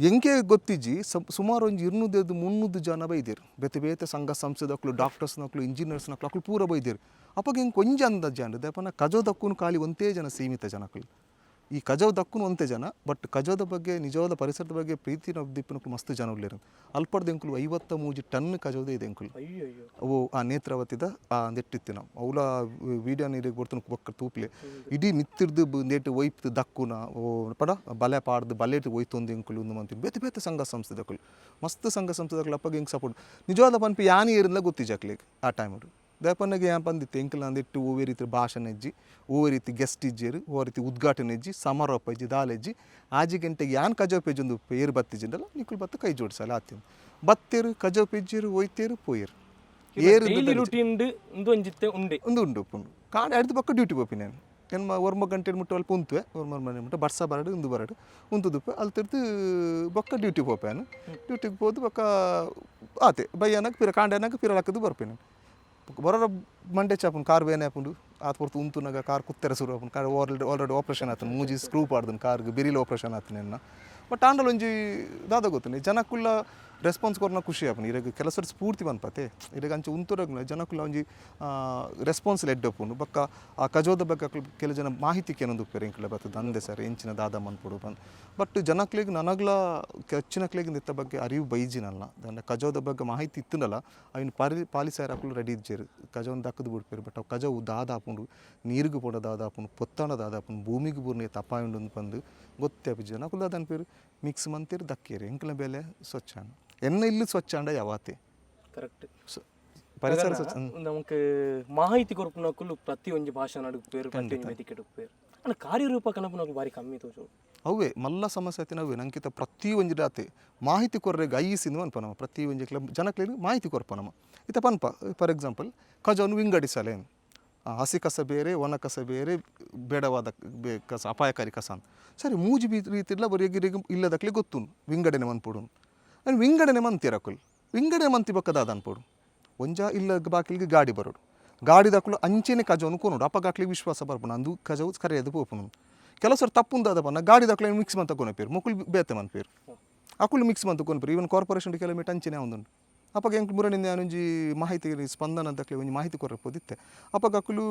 ಎಂಕೆ ಗೊತ್ತಿಜ್ಜಿ ಸುಮಾರು ಒಂಜಿ 200-300 ಜನ ಬೈದೇರು ಬೇತೆ ಬೇತೆ ಸಂಘ ಸಂಸ್ಥೆದಕ್ಲು ಡಾಕ್ಟರ್ಸ್ನಕ್ಲು ಇಂಜಿನಿಯರ್ಸ್ನಕ್ಲು ಅಕ್ಲು ಪೂರ ಬೈದೇರು ಅಪಗ ಎಂಕ್ ಒಂಜಿ ಅಂದಾಜು ಅಂಡ್ ದಾಯೆಪಂಡ ಕಜೋದಕ್ಕೂ ಖಾಲಿ ಒಂತೇ ಜನ ಸೀಮಿತ ಜನಕ್ಲು ಈ ಕಜವ್ ದಕ್ಕುನು ಒಂತೆ ಜನ ಬಟ್ ಕಜೋದ ಬಗ್ಗೆ ನಿಜವಾದ ಪರಿಸರದ ಬಗ್ಗೆ ಪ್ರೀತಿ ದಿಪ್ಪನಕ್ಲು ಮಸ್ತ್ ಜನ ಉಲ್ಲೇರು ಅಲ್ಪಡ್ದ ಎಂಕುಲು 53 ಟನ್ ಕಜೋದೇ ಇದೆ ಎಂಕುಲು ಅವು ಆ ನೇತ್ರಾವತಿದ ಆ ನೆಟ್ಟಿತ್ತು ನಾವು ಅವಲ ವೀಡಿಯೋ ನೀರಿಗೆ ಬರ್ತನ ಬೊಕ್ಕ ತೂಪ್ಲೆ ಇಡೀ ಮಿತ್ತಿರ್ದು ನೇಟ್ ಒಯ್ತು ದಕ್ಕುನ ಓ ಪಡ ಬಲೆ ಪಾಡ್ದು ಬಲೆಟ್ ಒಯ್ತೊಂದು ಎಂಕುಲು ಒಂದು ಮಂತಿ ಬೇತೆ ಬೇತೆ ಸಂಘ ಸಂಸ್ಥೆದಕ್ಕಲು ಮಸ್ತ್ ಸಂಘ ಸಂಸ್ಥೆದಕ್ಕಲು ಅಪ್ಪಗೆ ಹೆಂಗೆ ಸಪೋರ್ಟ್ ನಿಜವಾದ ಪನ್ಪಿ ಯಾನಿ ಏರಿಂದ ಗೊತ್ತಿಜಾಕ್ಲಿಗೆ ಆ ಟೈಮು ದಾಯಪನ್ನಗೆ ಯಾನ್ ಪಂದಿತ್ತು ಎಂಕುಲು ಅಂದಿಟ್ಟು ಓವೇ ರೀತಿ ಭಾಷಣ ಇಜ್ಜಿ ಓವೇ ರೀತಿ ಗೆಸ್ಟ್ ಇಜ್ಜೇರು ಓ ರೀತಿ ಉದ್ಘಾಟನೆ ಇಜ್ಜಿ ಸಮಾರೋಪ ಇಜ್ಜಿ ದಾಲ ಇಜ್ಜಿ ಆಜಿ ಗಂಟೆಗೆ ಯಾನ್ ಕಜೋ ಪೇಜೊಂದು ಏರು ಬತ್ತಿಜಿಂಡಲ್ಲ ನಿಕುಲು ಬತ್ತು ಕೈ ಜೋಡಿಸಲ್ಲ ಆತಿಂದು ಬತ್ತೇರು ಕಜೋ ಪೇಜ್ಜೇರು ಒಯ್ತೇರು ಪೋಯೇರು ಏರು
ಡೈಲಿ ರೂಟೀನ್ ಉಂದು ಒಂಜಿತ್ತೆ ಉಂಡೆ
ಒಂದು ಉಂಡು ಉಪ್ಪುಂಡು ಕಾಡು ಅಡ್ದು ಪಕ್ಕ ಡ್ಯೂಟಿ ಪೋಪಿ ನಾನು ಎನ್ಮ ಒರ್ಮ ಗಂಟೆ ಮುಟ್ಟ ಅಲ್ಪ ಉಂತುವೆ ಒರ್ಮ ಮನೆ ಮುಟ್ಟ ಬರ್ಸ ಬರಡು ಉಂದು ಬರಡು ಉಂತುದುಪ್ಪೆ ಅಲ್ಲಿ ತಿರ್ದು ಬೊಕ್ಕ ಡ್ಯೂಟಿ ಪೋಪೇನು ಡ್ಯೂಟಿಗೆ ಪೋದು ಬೊಕ್ಕ ಆತೆ ಬಯ್ಯನಾಗ ಪಿರ ಕಾಂಡನಾಗ ಪಿರ ಲಕ್ಕದು ಬರ್ಪೇನೆ. ಬರೋರ ಮಂಡೆ ಚಾಪುಂಡು ಕಾರ್ ಬೇನೆ ಆಪುಂಡು ಆತ್ ಪೊರ್ತು ಉಂತುನಗ ಕಾರ್ ಕುತ್ತೆರ ಸುರು ಆಪುಂಡು. ಕಾರ್ ಆಲ್ರೆಡಿ ಆಲ್ರೆಡಿ ಆಪರೇಷನ್ ಆತನ, ಮೂಜಿ ಸ್ಕ್ರೂ ಪಾಡ್ದನ್ ಕಾರ್ಗ್, ಬಿರಿಲ್ ಆಪರೇಷನ್ ಆತನ ಎನ್ನ. ಬಟ್ ಆಂಡಲ ಒಂಜಿ ದಾದ ಗೊತ್ತುಂಡು, ಜನಕ್ಕುಲ್ಲ ರೆಸ್ಪಾನ್ಸ್ ಕೊರ್ನ ಖುಷಿ ಆಪುಂಡು. ಇರೆಗ್ ಕೆಲಸ ಸ್ಫೂರ್ತಿ ಪನ್ಪತೆ, ಇರೆಗ್ ಅಂಚ ಉಂತುರಗ್ಲ ಜನಕ್ಕುಲ್ಲ ಒಂಜಿ ರೆಸ್ಪಾನ್ಸ್ ಎಡ್ಡೆ ಉಪ್ಪುಂಡು. ಬೊಕ್ಕ ಆ ಕಜೋದ ಬಗ್ಗೆ ಅಕ್ಲು ಕೆಲವು ಜನ ಮಾಹಿತಿ ಕೇನೊಂದು ಉಪ್ಪೇರು, ಎಂಕುಲ ಬತ್ತದ ಅಂದೆ ಸರ್ ಎಂಚಿನ ದಾದ ಮನ್ಪೊಡು ಪಂದ್. ಬಟ್ ಜನಕ್ಲೆಗ್ ನನಗ್ಲ ಹೆಚ್ಚಿನಕ್ಲೆಗ್ ಇಂದೆತ್ತ ಬಗ್ಗೆ ಅರಿವು ಬೈಜಿನಲ್ಲ. ದಾಂಡ ಕಜೋದ ಬಗ್ಗೆ ಮಾಹಿತಿ ಇತ್ತುಂಡಲ ಅಯಿನ್ ಪಾಲಿಸಾಯರ ಅಕುಲು ರೆಡಿ ಇಜ್ಜೆರ್. ಕಜವನ್ನು ದಕ್ಕದು ಬಿಡ್ಪೇರು. ಬಟ್ ಅವು ಕಜವು ದಾದ ಆಪುಂಡು, ನೀರುಗು ಪೋಂಡ ದಾದ ಆಪುಂಡು, ಪೊತ್ತಾಂಡ ದಾದ ಆಪುಂಡು, ಭೂಮಿಗೆ ಬೂರ್ನೆ ತಪ್ಪಾಯುಂಡು ಪಂದ್ ಗೊತ್ತೇ ಆಪುಜಿ. ಜನಕುಲು ದಾದ ಅನ್ಪೇರು, ಮಿಕ್ಸ್ ಮಂತೇರು ದಕ್ಕೇರು. ಎಂಕಲ ಬೆಲೆ ಸ್ವಚ್ಛ ಎನ್ನ ಇಲ್ಲಿ ಸ್ವಚ್ಛ ಅಂಡ ಯಾವಾತೆ
ಕರೆಕ್ಟ್.
ಪರಿಸರ ಸ್ವಚ್ಛ.
ನಮಕ್ ಮಾಹಿತಿ ಕೊರ್ಪುನಕುಲು ಪ್ರತಿ ಒಂಜಿ ಭಾಷೆ ನಡುಪೇರು, ಪ್ರತಿ ಒಂಜಿ ವೇದಿಕೆ ಉಪ್ಪೇರು. ಅಂಡ ಕಾರ್ಯರೂಪ ಕನಪುನಕುಲು ಬಾರಿ ಕಮ್ಮಿ ತೋಜು.
ಅವೇ ಮಲ್ಲ ಸಮಸ್ಯೆ ಆತಿನ ಅವೇ. ನಂಕಿತ ಪ್ರತಿ ಒಂಜಿ ರಾತೆ ಮಾಹಿತಿ ಕೊರ್ರೆಗ್ ಐಸಿಂದು ಅನ್ಪ ನಮ್ಮ ಪ್ರತಿ ಒಂಜಿ ಕ್ಲಬ್ ಜನಕ್ಲೆಗ್ ಮಾಹಿತಿ ಕೊರ್ಪ ನಮ್ಮ ಇತ್ತ ಪನ್ಪ. ಫಾರ್ ಎಕ್ಸಾಂಪಲ್, ಕಜವನ್ನು ವಿಂಗಡಿಸಲೆ, ಹಸಿ ಕಸ ಬೇರೆ, ಒಣ ಕಸ ಬೇರೆ, ಬೇಡವಾದ ಕಸ, ಅಪಾಯಕಾರಿ ಕಸ ಅಂತ. ಸರಿ, ಮೂಜಿ ಬೀ ರೀತಿಡ್ಲ ಬರೀ ಇಲ್ಲದಕ್ಲೆ ಗೊತ್ತುಂಡು ವಿಂಗಡಣೆ ಮನ್ಪೊಡು. ಅಂಡ್ ವಿಂಗಡಣೆ ಮಂತಿರಕುಲ್ ವಿಂಗಡಣೆ ಮಂತಿ ಬೊಕ್ಕ ದಾದ ಅನ್ಪೊಡು, ಒಂಜ ಇಲ್ಲ ಬಾಕಿಲ್ಗೆ ಗಾಡಿ ಬರೋಡು, ಗಾಡಿದಕುಲು ಅಂಚೆನೆ ಕಜವನ್ನು ಕೊನೊಡು. ಅಪಗ ಅಕ್ಲೆಗ್ ವಿಶ್ವಾಸ ಬರ್ಪುಂಡು, ಅಂದು ಕಜವು ಕರೆಯದು ಪೋಪುಂಡು. ಕೆಲವು ಸರ್ ತಪ್ಪುಂದಾದ ಪನ್ನ ಗಾಡಿದಕ್ಲೆ ಮಿಕ್ಸ್ ಮಂತ ಕೊನಪೇರು, ಮೊಕುಲು ಬೇತೆ ಮನ್ಪೇರು, ಅಕುಲು ಮಿಕ್ಸ್ ಮಂತ ಕೊನಪೇರು. ಈವನ್ ಕಾರ್ಪೊರೇಷನ್ ಕೆಲವು ಮೀಟ್ ಅಂಚೆನೆ ಒಂದುಂಡು. ಅಪಗ ಎಂಕ್ ಮುರಣಿಂದ ಒಂಜಿ ಮಾಹಿತಿ ಸ್ಪಂದನ ದಕ್ಲೆ ಒಂಜಿ ಮಾಹಿತಿ ಕೊರ್ರೆ ಪೋದಿತ್ತೆ. ಅಪಗ ಅಕುಲು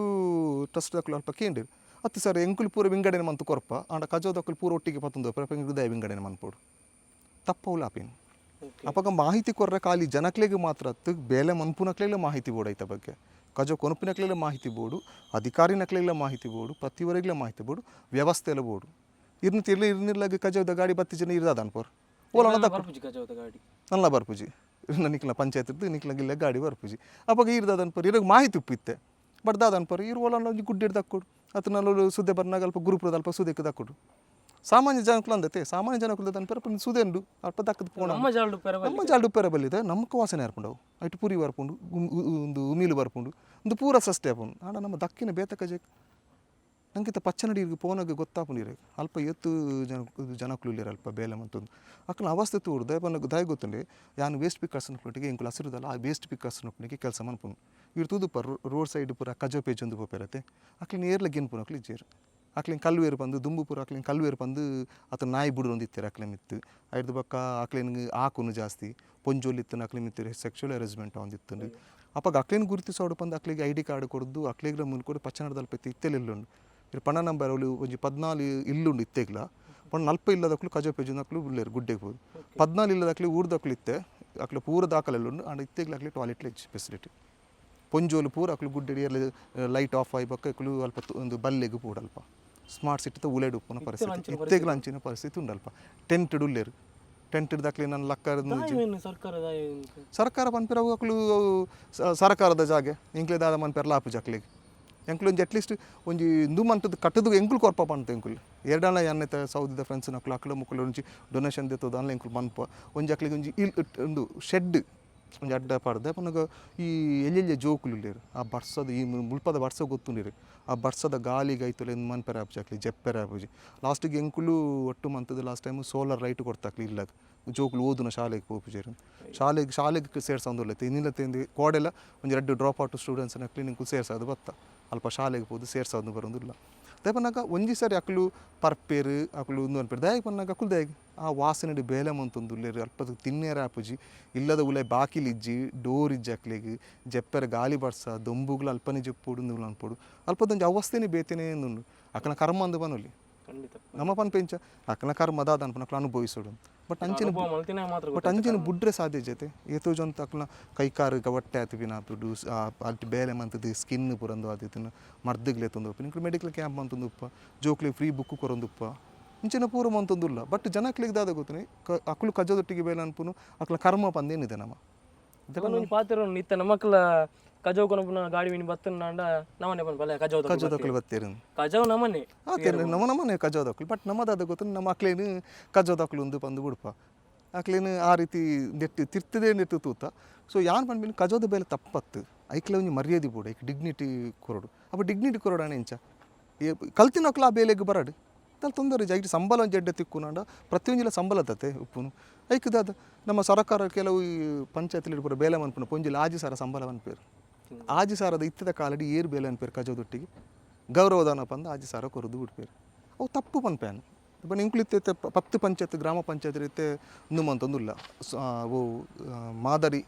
ಟ್ರಸ್ಟ್ ದಕ್ಲು ಅಲ್ಪ ಕೇಂಡಿರು ಅತ್ತು ಸರ್, ಎಂಕುಲು ಪೂರ ವಿಂಗಡಣೆ ಮಂತು ಕೊರ್ಪ, ಆಂಡ ಕಜೋದಕ್ಕಲು ಪೂರ ಒಟ್ಟಿಗೆ ಪತ್ತೊಂದು ಅಪ್ಪ ಹೃದಯ ವಿಂಗಡಣೆ ಮನ್ಪೋಡು ತಪ್ಪವುಲ ಆಪಿನ್. ಅಪಗ ಮಾಹಿತಿ ಕೊರ್ರೆ ಖಾಲಿ ಜನಕ್ಲೆಗ್ ಮಾತ್ರ ಅತ್ತು, ಬೇಲೆ ಮನ್ಪುನಕ್ಲೆಗ್ಲ ಮಾಹಿತಿ ಬೋಡು ಐತ ಬಗ್ಗೆ. ಕಜ ಕೊನಪಿನಕ್ಲೆಗ್ಲ ಮಾಹಿತಿ ಬೋಡು, ಅಧಿಕಾರಿನಕ್ಲೆಗ್ಲ ಮಾಹಿತಿ ಬೋಡು, ಪ್ರತಿವರೆಗ್ಲ ಮಾಹಿತಿ ಬೋಡು, ವ್ಯವಸ್ಥೆ ಎಲ್ಲ ಬೋಡು. ಇರ್ನ ತಿರ್ಲಿ ಇರ್ನಿರ್ಲಾಗ ಕಜದ ಗಾಡಿ ಬತ್ತಿ ಜನ ಇರ್ದಾದ ಅನ್ಪೋರು ಓಲ
ಬರ್ಪುಜಿ ಕಜವದ ಗಾಡಿ.
ನಲ್ಲ ಬರ್ಪುಜಿ. ಇರ್ನ ನಿಕ್ಲ ಪಂಚಾಯತ್ ಇದ್ದು ನಿಕ್ಲ ಗಿಲ್ಲ ಗಾಡಿ ಬರ್ಪುಜಿ. ಅಪಗ ಇರ್ದಾದ ಅನ್ಪೋರು, ಇರಗ್ ಮಾಹಿತಿ ಉಪ್ಪಿತ್ತೆ. ಬಟ್ ದಾದ ಅನ್ಪೋರು, ಇರು ಓಲ ಒಂಜಿ ಗುಡ್ಡೆ ದಕ್ಕೊಡು ಅತ್ತ ನಲ್ಲೋಲು ಸುದ್ದೆ ಬರ್ನಾಗ ಅಲ್ಪ ಗುರುಪುರದ ಅಲ್ಪ ಸುದೆಕ್ ದಕ್ಕೊಡು. ಸಾಮಾನ್ಯ ಜನಕ್ಕುಲು ಅಂದತೆ, ಸಾಮಾನ್ಯ ಜನಕ್ಕುಲು ಅನ್ಪೇರು ಅಲ್ಪ ಸುದೆಂಡು ಅಲ್ಪ ದಕ್ಕದ ಪೋಣ.
ನಮ್ಮ ಜಾಲ್ಡು ಪೆರ.
ನಮ್ಮ ಜಾಲ್ಡು ಉಪ್ಪೆರ ಬಲ್ಲಿದೆ, ನಮಕ್ ವಾಸನೆ ಏರ್ಪುಂಡವು, ಐಟ್ ಪುರಿ ಬರ್ಪುಂಡು, ಒಂದು ಉಮಿಲು ಬರ್ಪುಂಡು, ಒಂದು ಪೂರ ಸಷ್ಟೆ ಆಪುಂಡು. ಆಂಡ ನಮ್ಮ ದಕ್ಕಿನ ಬೇತ ಕಜೆಕ್ ನಂಗಿತ ಪಚ್ಚನಡಿ ಪೋನಾಗ ಗೊತ್ತಾಪುಂಡು. ಇರಗ್ ಅಲ್ಪ ಏತು ಜನ ಜನಕ್ಕುಲು ಇಲ್ಲೇರು ಅಲ್ಪ ಬೇಲೆ ಮಂತೊಂದು ಅಕ್ಲ ಅವಸ್ಥೆ ತೂರು ದಯಪನ್ನ ದಾಯ ಗೊತ್ತುಂಡೆ. ಯಾನ್ ವೇಸ್ಟ್ ಪಿಕ್ಕರ್ಸ್ ನೊಟ್ಟಿಗೆ ಎಂಕುಲು ಹಸಿರುದಲ್ಲ, ಆ ವೇಸ್ಟ್ ಪಿಕ್ಕರ್ಸ್ ನೊಟ್ಟಿಗೆ ಕೆಲಸ ಮನ್ಪುಂಡು. ಇರು ತೂದು ರೋಡ್ ಸೈಡ್ ಪೂರ ಕಜೋ ಪೇಜ್ ಒಂದು ಪೋಪೆರತೆ. ಅಕ್ಲಿನ ಏರ್ಲ ಗೆನ್ಪುನು ಅಕ್ಲು ಇಜ್ಜೇರು. ಅಕ್ಲಿನ ಕಲ್ವೇರು ಪಂದು ದುಂಬು ಪೂರ ಅಕ್ಲಿನ ಕಲ್ವೇರು ಪಂದು ಅತ ನಾಯಿ ಬುಡು ಒಂದಿತ್ತೆರ್ ಅಕ್ಲೆ ಮಿತ್ತು. ಐಡ್ದ್ ಬೊಕ್ಕ ಅಕ್ಲೆನ್ ಆಕುನು ಜಾಸ್ತಿ ಪೊಂಜೋಲು ಇತ್ತುಂಡು ಅಕ್ಲೆ ಮಿತ್ತು ಸೆಕ್ಷುವಲ್ ಹೆರಸ್ಮೆಂಟ್ ಆವೊಂದಿತ್ತುಂಡು. ಅಪಗ ಅಕ್ಲೆನ್ ಗುರುತಿಸೋಡು ಪಂದು ಅಕ್ಲೆಗ್ ಐಡಿ ಕಾರ್ಡ್ ಕೊರ್ದು ಅಕ್ಲೆಗ್ಲ ಮುನ್ ಕೊಡು ಪಚ್ಚನದಲ್ಪ ಇತ್ತೆಲ್ ಇಲ್ಲುಂಡು. ಇರ್ ಪಣ ನಂಬರ್ ಅವ್ಲು ಒಂಜಿ 14 ಇಲ್ಲುಂಡು ಇತ್ತೆಗ್ಲ. ಪಂಡ ನಲ್ಪ ಇಲ್ಲದಕ್ಲು ಕಜೋ ಪೇಜುನಕ್ಲು ಉಲ್ಲೇರು ಗುಡ್ಡೆಗ್ ಪೋದು. 14 ಇಲ್ಲದಕ್ಲು ಊರ್ದಕ್ಲು ಇತ್ತೆ ಅಕ್ಲು ಪೂರ ದಾಖಲೆಲ್ಲ ಉಂಡು. ಆಂಡ ಇತ್ತೆಗ್ಲ ಅಕ್ಲೆ ಟಾಯ್ಲೆಟ್ ಇಜ್ಜಿ ಫೆಸಿಲಿಟಿ. ಪೊಂಜೋಲು ಪೂರ ಅಕ್ಲು ಗುಡ್ಡೆಡ್ ಏರ್ಲ ಲೈಟ್ ಆಫ್ ಆಯಿ ಬೊಕ್ಕ ಅಕ್ಲು ಅಲ್ಪ ಒಂದು ಬಲ್ಲೆಗ್ ಪೋಡು. ಅಲ್ಪ ಸ್ಮಾರ್ಟ್ ಸಿಟಿದ ಉಲೇಡ್ ಉಪ್ಪುನ ಪರಿಸ್ಥಿತಿ ಇತ್ತೆಗ್ಲ ಅಂಚಿನ ಪರಿಸ್ಥಿತಿ ಉಂಡು. ಅಲ್ಪ ಟೆಂಟ್ ಉಲ್ಲೇರು, ಟೆಂಟ್ ದಾಕ್ಲೆ ನನ್ನ ಲಕ್ಕ.
ಸರ್ಕಾರದ
ಸರ್ಕಾರ ಪನ್ಪೆರ್ ಅವು ಅಕ್ಲು ಸರ್ಕಾರದ ಜಾಗೆ, ಎಂಕ್ಲೆ ದಾದ ಮನ್ಪೆರ್ಲ ಆಪುಜಿ ಅಕ್ಲೆಗ್. ಎಂಕ್ಲು ಒಂಜಿ ಅಟ್ಲೀಸ್ಟ್ ಒಂಜಿ ಇಂದು ಮಂತದ್ದು ಕಟ್ಟದು ಎಂಕುಲು ಕೊರ್ಪ ಪಂತ. ಎಂಕುಲು ಎರಡನ ಎಣ್ಣೆ ಸೌದಿದ ಫ್ರೆಂಡ್ಸ್ ನಕ್ಲು ಅಕ್ಲು ಮುಕ್ಕುಲು ಒಂಜಿ ಡೊನೇಷನ್ ದೆತ್ತೋದು ಅನ್ಲ ಎಂಕುಲು ಮನ್ಪ. ಒಂಜಿ ಅಕ್ಲೆಗ್ ಒಂಜಿ ಇಲ್ ಒಂದು ಶೆಡ್ ಒಂಜಿ ಅಡ್ಡ ಪಾಡ್ದೆ ಪನಗ ಈ ಎಲ್ಲೆಲ್ಲೆ ಜೋಕುಲು ಉಲ್ಲೇರು. ಆ ಬರ್ಸದ ಈ ಮುಲ್ಪದ ಬರ್ಸ ಗೊತ್ತುಂಡಿರು, ಆ ಬರ್ಸದ ಗಾಲಿಗೆ ಐತೊಲೆ ಇಂದು ಮನ್ಪೆರೆ ಆಪುಜಿ ಅಕ್ಲೆ, ಜೆಪ್ಪೆರೆ ಆಪುಜಿ. ಲಾಸ್ಟಿಗೆ ಎಂಕುಲು ಒಟ್ಟು ಮಂತದ್ದು ಲಾಸ್ಟ್ ಟೈಮ್ ಸೋಲಾರ್ ಲೈಟ್ ಕೊರ್ತಾಕ್ಲಿ ಇಲ್ಲಗ್. ಜೋಕುಲು ಓದುನ ಶಾಲೆಗೆ ಪೋಪುಜೆರ್, ಶಾಲೆಗೆ ಶಾಲೆಗೆ ಸೇರ್ಸೊಂದುಲ್ಲೆತ್ತೆ ಇನ್ನಿಲ್ಲ ತಿಂದು ಕೋಡೆಲ ಒಂಜಿ ರಡ್ಡ್ ಡ್ರಾಪ್ ಔಟ್ ಸ್ಟೂಡೆಂಟ್ಸ್ ಕ್ಲಿನಿಕ್ ಸೇರ್ಸೋದು ಬತ್ತ ಅಲ್ಪ ಶಾಲೆಗೆ ಪೋದು ಸೇರ್ಸೋದು ಬರೋದಿಲ್ಲ. ದಾಯೆ ಪನ್ನಗ ಒಂಜಿ ಸರಿ ಅಕ್ಲು ಪರ್ಪೇರು, ಅಕ್ಲು ಉಂದು ಅನ್ಪೇರು. ದಾಯೆ ಪನ್ನಗ ಅಕುಲು ದಾಯೆ ಆ ವಾಸನೆಡ್ ಬೇಲೆ ಮಂತೊಂದುಲ್ಲೆರ್. ಅಲ್ಪದ ತಿನ್ನೆರೆ ಆಪುಜಿ, ಇಲ್ಲದ ಉಲಾಯಿ ಬಾಕಿಲ್ ಇಜ್ಜಿ, ಡೋರ್ ಇಜ್ಜಿ ಅಕ್ಲೆಗ್, ಜೆಪ್ಪೆರೆ ಗಾಲಿ ಬರ್ಸ ದೊಂಬುಗ್ಲ ಅಲ್ಪನೆ ಜೆಪ್ಪೊಡು ಇಂದು ಅನ್ಪೊಡು. ಅಲ್ಪದೊಂಜಿ ಅವಸ್ಥೆನೇ ಬೇತೆನೇ ಉಂಡು. ಅಕ್ನ ಕರ್ಮ ಅಂದ್ ಪನೊಲಿ.
ಖಂಡಿತ.
ನಮ್ಮ ಪನ್ಪೆಂಚ ಅಕ್ನ ಕರ್ಮ ದಾದ ಅನ್ಪುನ ಅಕ್ಲು ಅನುಭವಿಸೋಡು. ಬಟ್ ಅಂಚಿನ
ಅನುಭವ ಮಲ್ತಿನ ಮಾತ್ರ.
ಬಟ್ ಅಂಚಿನ ಬುಡ್ರೆ ಸಾಧ್ಯ ಜೊತೆ ಏತೋ ಜನ ಅಕ್ಲ ಕೈ ಕಾರು ಗವಟ್ಟೆ ಆತು ಬಿನ ದುಡ್ಡು ಅಲ್ಟ್ ಬೇಲೆ ಮಂತದ್ದು ಸ್ಕಿನ್ ಪೂರಂದು ಆದಿತ್ತಿನ ಮರ್ದಿಗ್ಲೆ ತಂದು ಉಪ್ಪ ಮೆಡಿಕಲ್ ಕ್ಯಾಂಪ್ ಮಂತೊಂದು ಉಪ್ಪ, ಜೋಕ್ಲಿ ಫ್ರೀ ಬುಕ್ ಕೊರೊಂದುಪ್ಪ, ಇಂಚಿನ ಪೂರ ಮಂತೊಂದುಲ್ಲ. ಬಟ್ ಜನಕ್ಲೆಗ್ ದಾದ ಗೊತ್ತುನಿ, ಅಕ್ಲು ಕಜದೊಟ್ಟಿಗೆ ಬೇಲೆ ಅನ್ಪುನು ಅಕ್ಲ ಕರ್ಮ ಪಂದೇನಿದೆ ನಮ್ಮ.
ಒಂಜಿ ಪಾತೆರ ಇತ್ತ ನಮಕ್ಲ ಕಜವು ಕೊನಪುನ ಗಾಡಿ ಮೀನು ಬತ್ತನಾಂಡ ನಮನೆ ಪನ್ಪಲ್ಲ ಕಜವು.
ಕಜೋದಕ್ಲು ಬತ್ತೇರು.
ಕಜವು ನಮನೆ.
ಆತೇನು ನಮ್ಮ ನಮ್ಮನೆ ಕಜೋದಕ್ಲು. ಬಟ್ ನಮ್ಮದಾದ ಗೊತ್ತು, ನಮ್ಮ ಅಕ್ಲೇನು ಕಜೋದಕ್ಲು ಉಂದು ಪಂದು ಬುಡ್ಪ ಅಕ್ಲೇನು ಆ ರೀತಿ ನೆಟ್ಟು ತಿರ್ತದೆ ನೆಟ್ಟು ತೂತ. ಸೊ ಯಾನ್ ಪನ್ಪಿನ ಕಜೋದ ಬೇಲೆ ತಪ್ಪತ್ತು. ಐಕ್ಲೆ ಒಂಜಿ ಮರ್ಯಾದೆ ಬೋಡು, ಐಕ್ ಡಿಗ್ನಿಟಿ ಕೊರಡು. ಅಪ್ಪ ಡಿಗ್ನಿಟಿ ಕೊರಡಾಣ ಎಂಚ ಕಲ್ತಿನಕ್ಲು ಆ ಬೇಲೆಗ್ ಬರಡು ತಲ್ ತೊಂದರೆ ಐಟ್ ಸಂಬಳ ಒಂಜಿ ಎಡ್ಡೆ ತಿಕ್ಕುನಾಂಡ ಪ್ರತಿಯೊಂಜಿಲ ಸಂಬಳ ತತೆ ಉಪ್ಪುನು. ಐಕ್ ದಾದ ನಮ್ಮ ಸರ್ಕಾರ ಕೆಲವು ಈ ಪಂಚಾಯತ್ಲಿ ಪೂರ ಬೇಲೆ ಮನ್ಪುನ ಪೊಂಜಿಲ್ 6,000 ಸಂಬಳ ಮನ್ಪೇರು. 6,000 ಇತ್ತದ ಕಾಲಡಿ ಏರು ಬೇಲೆ ಅನ್ಪೇರು ಕಜೋದೊಟ್ಟಿಗೆ ಗೌರವದಾನ ಪಂದು 6,000 ಕೊರದು ಬಿಡ್ಪೇರು. ಅವು ತಪ್ಪು ಪನ್ಪೇನು. ಇಪ್ಪ ಇಂಕ್ಲಿತ್ತೆ 10 ಪಂಚಾಯತ್ ಗ್ರಾಮ ಪಂಚಾಯತ್ ರೀತೆ ಇಂದು ಮಂತೊಂದುಲ್ಲ ಅವು ಮಾದರಿ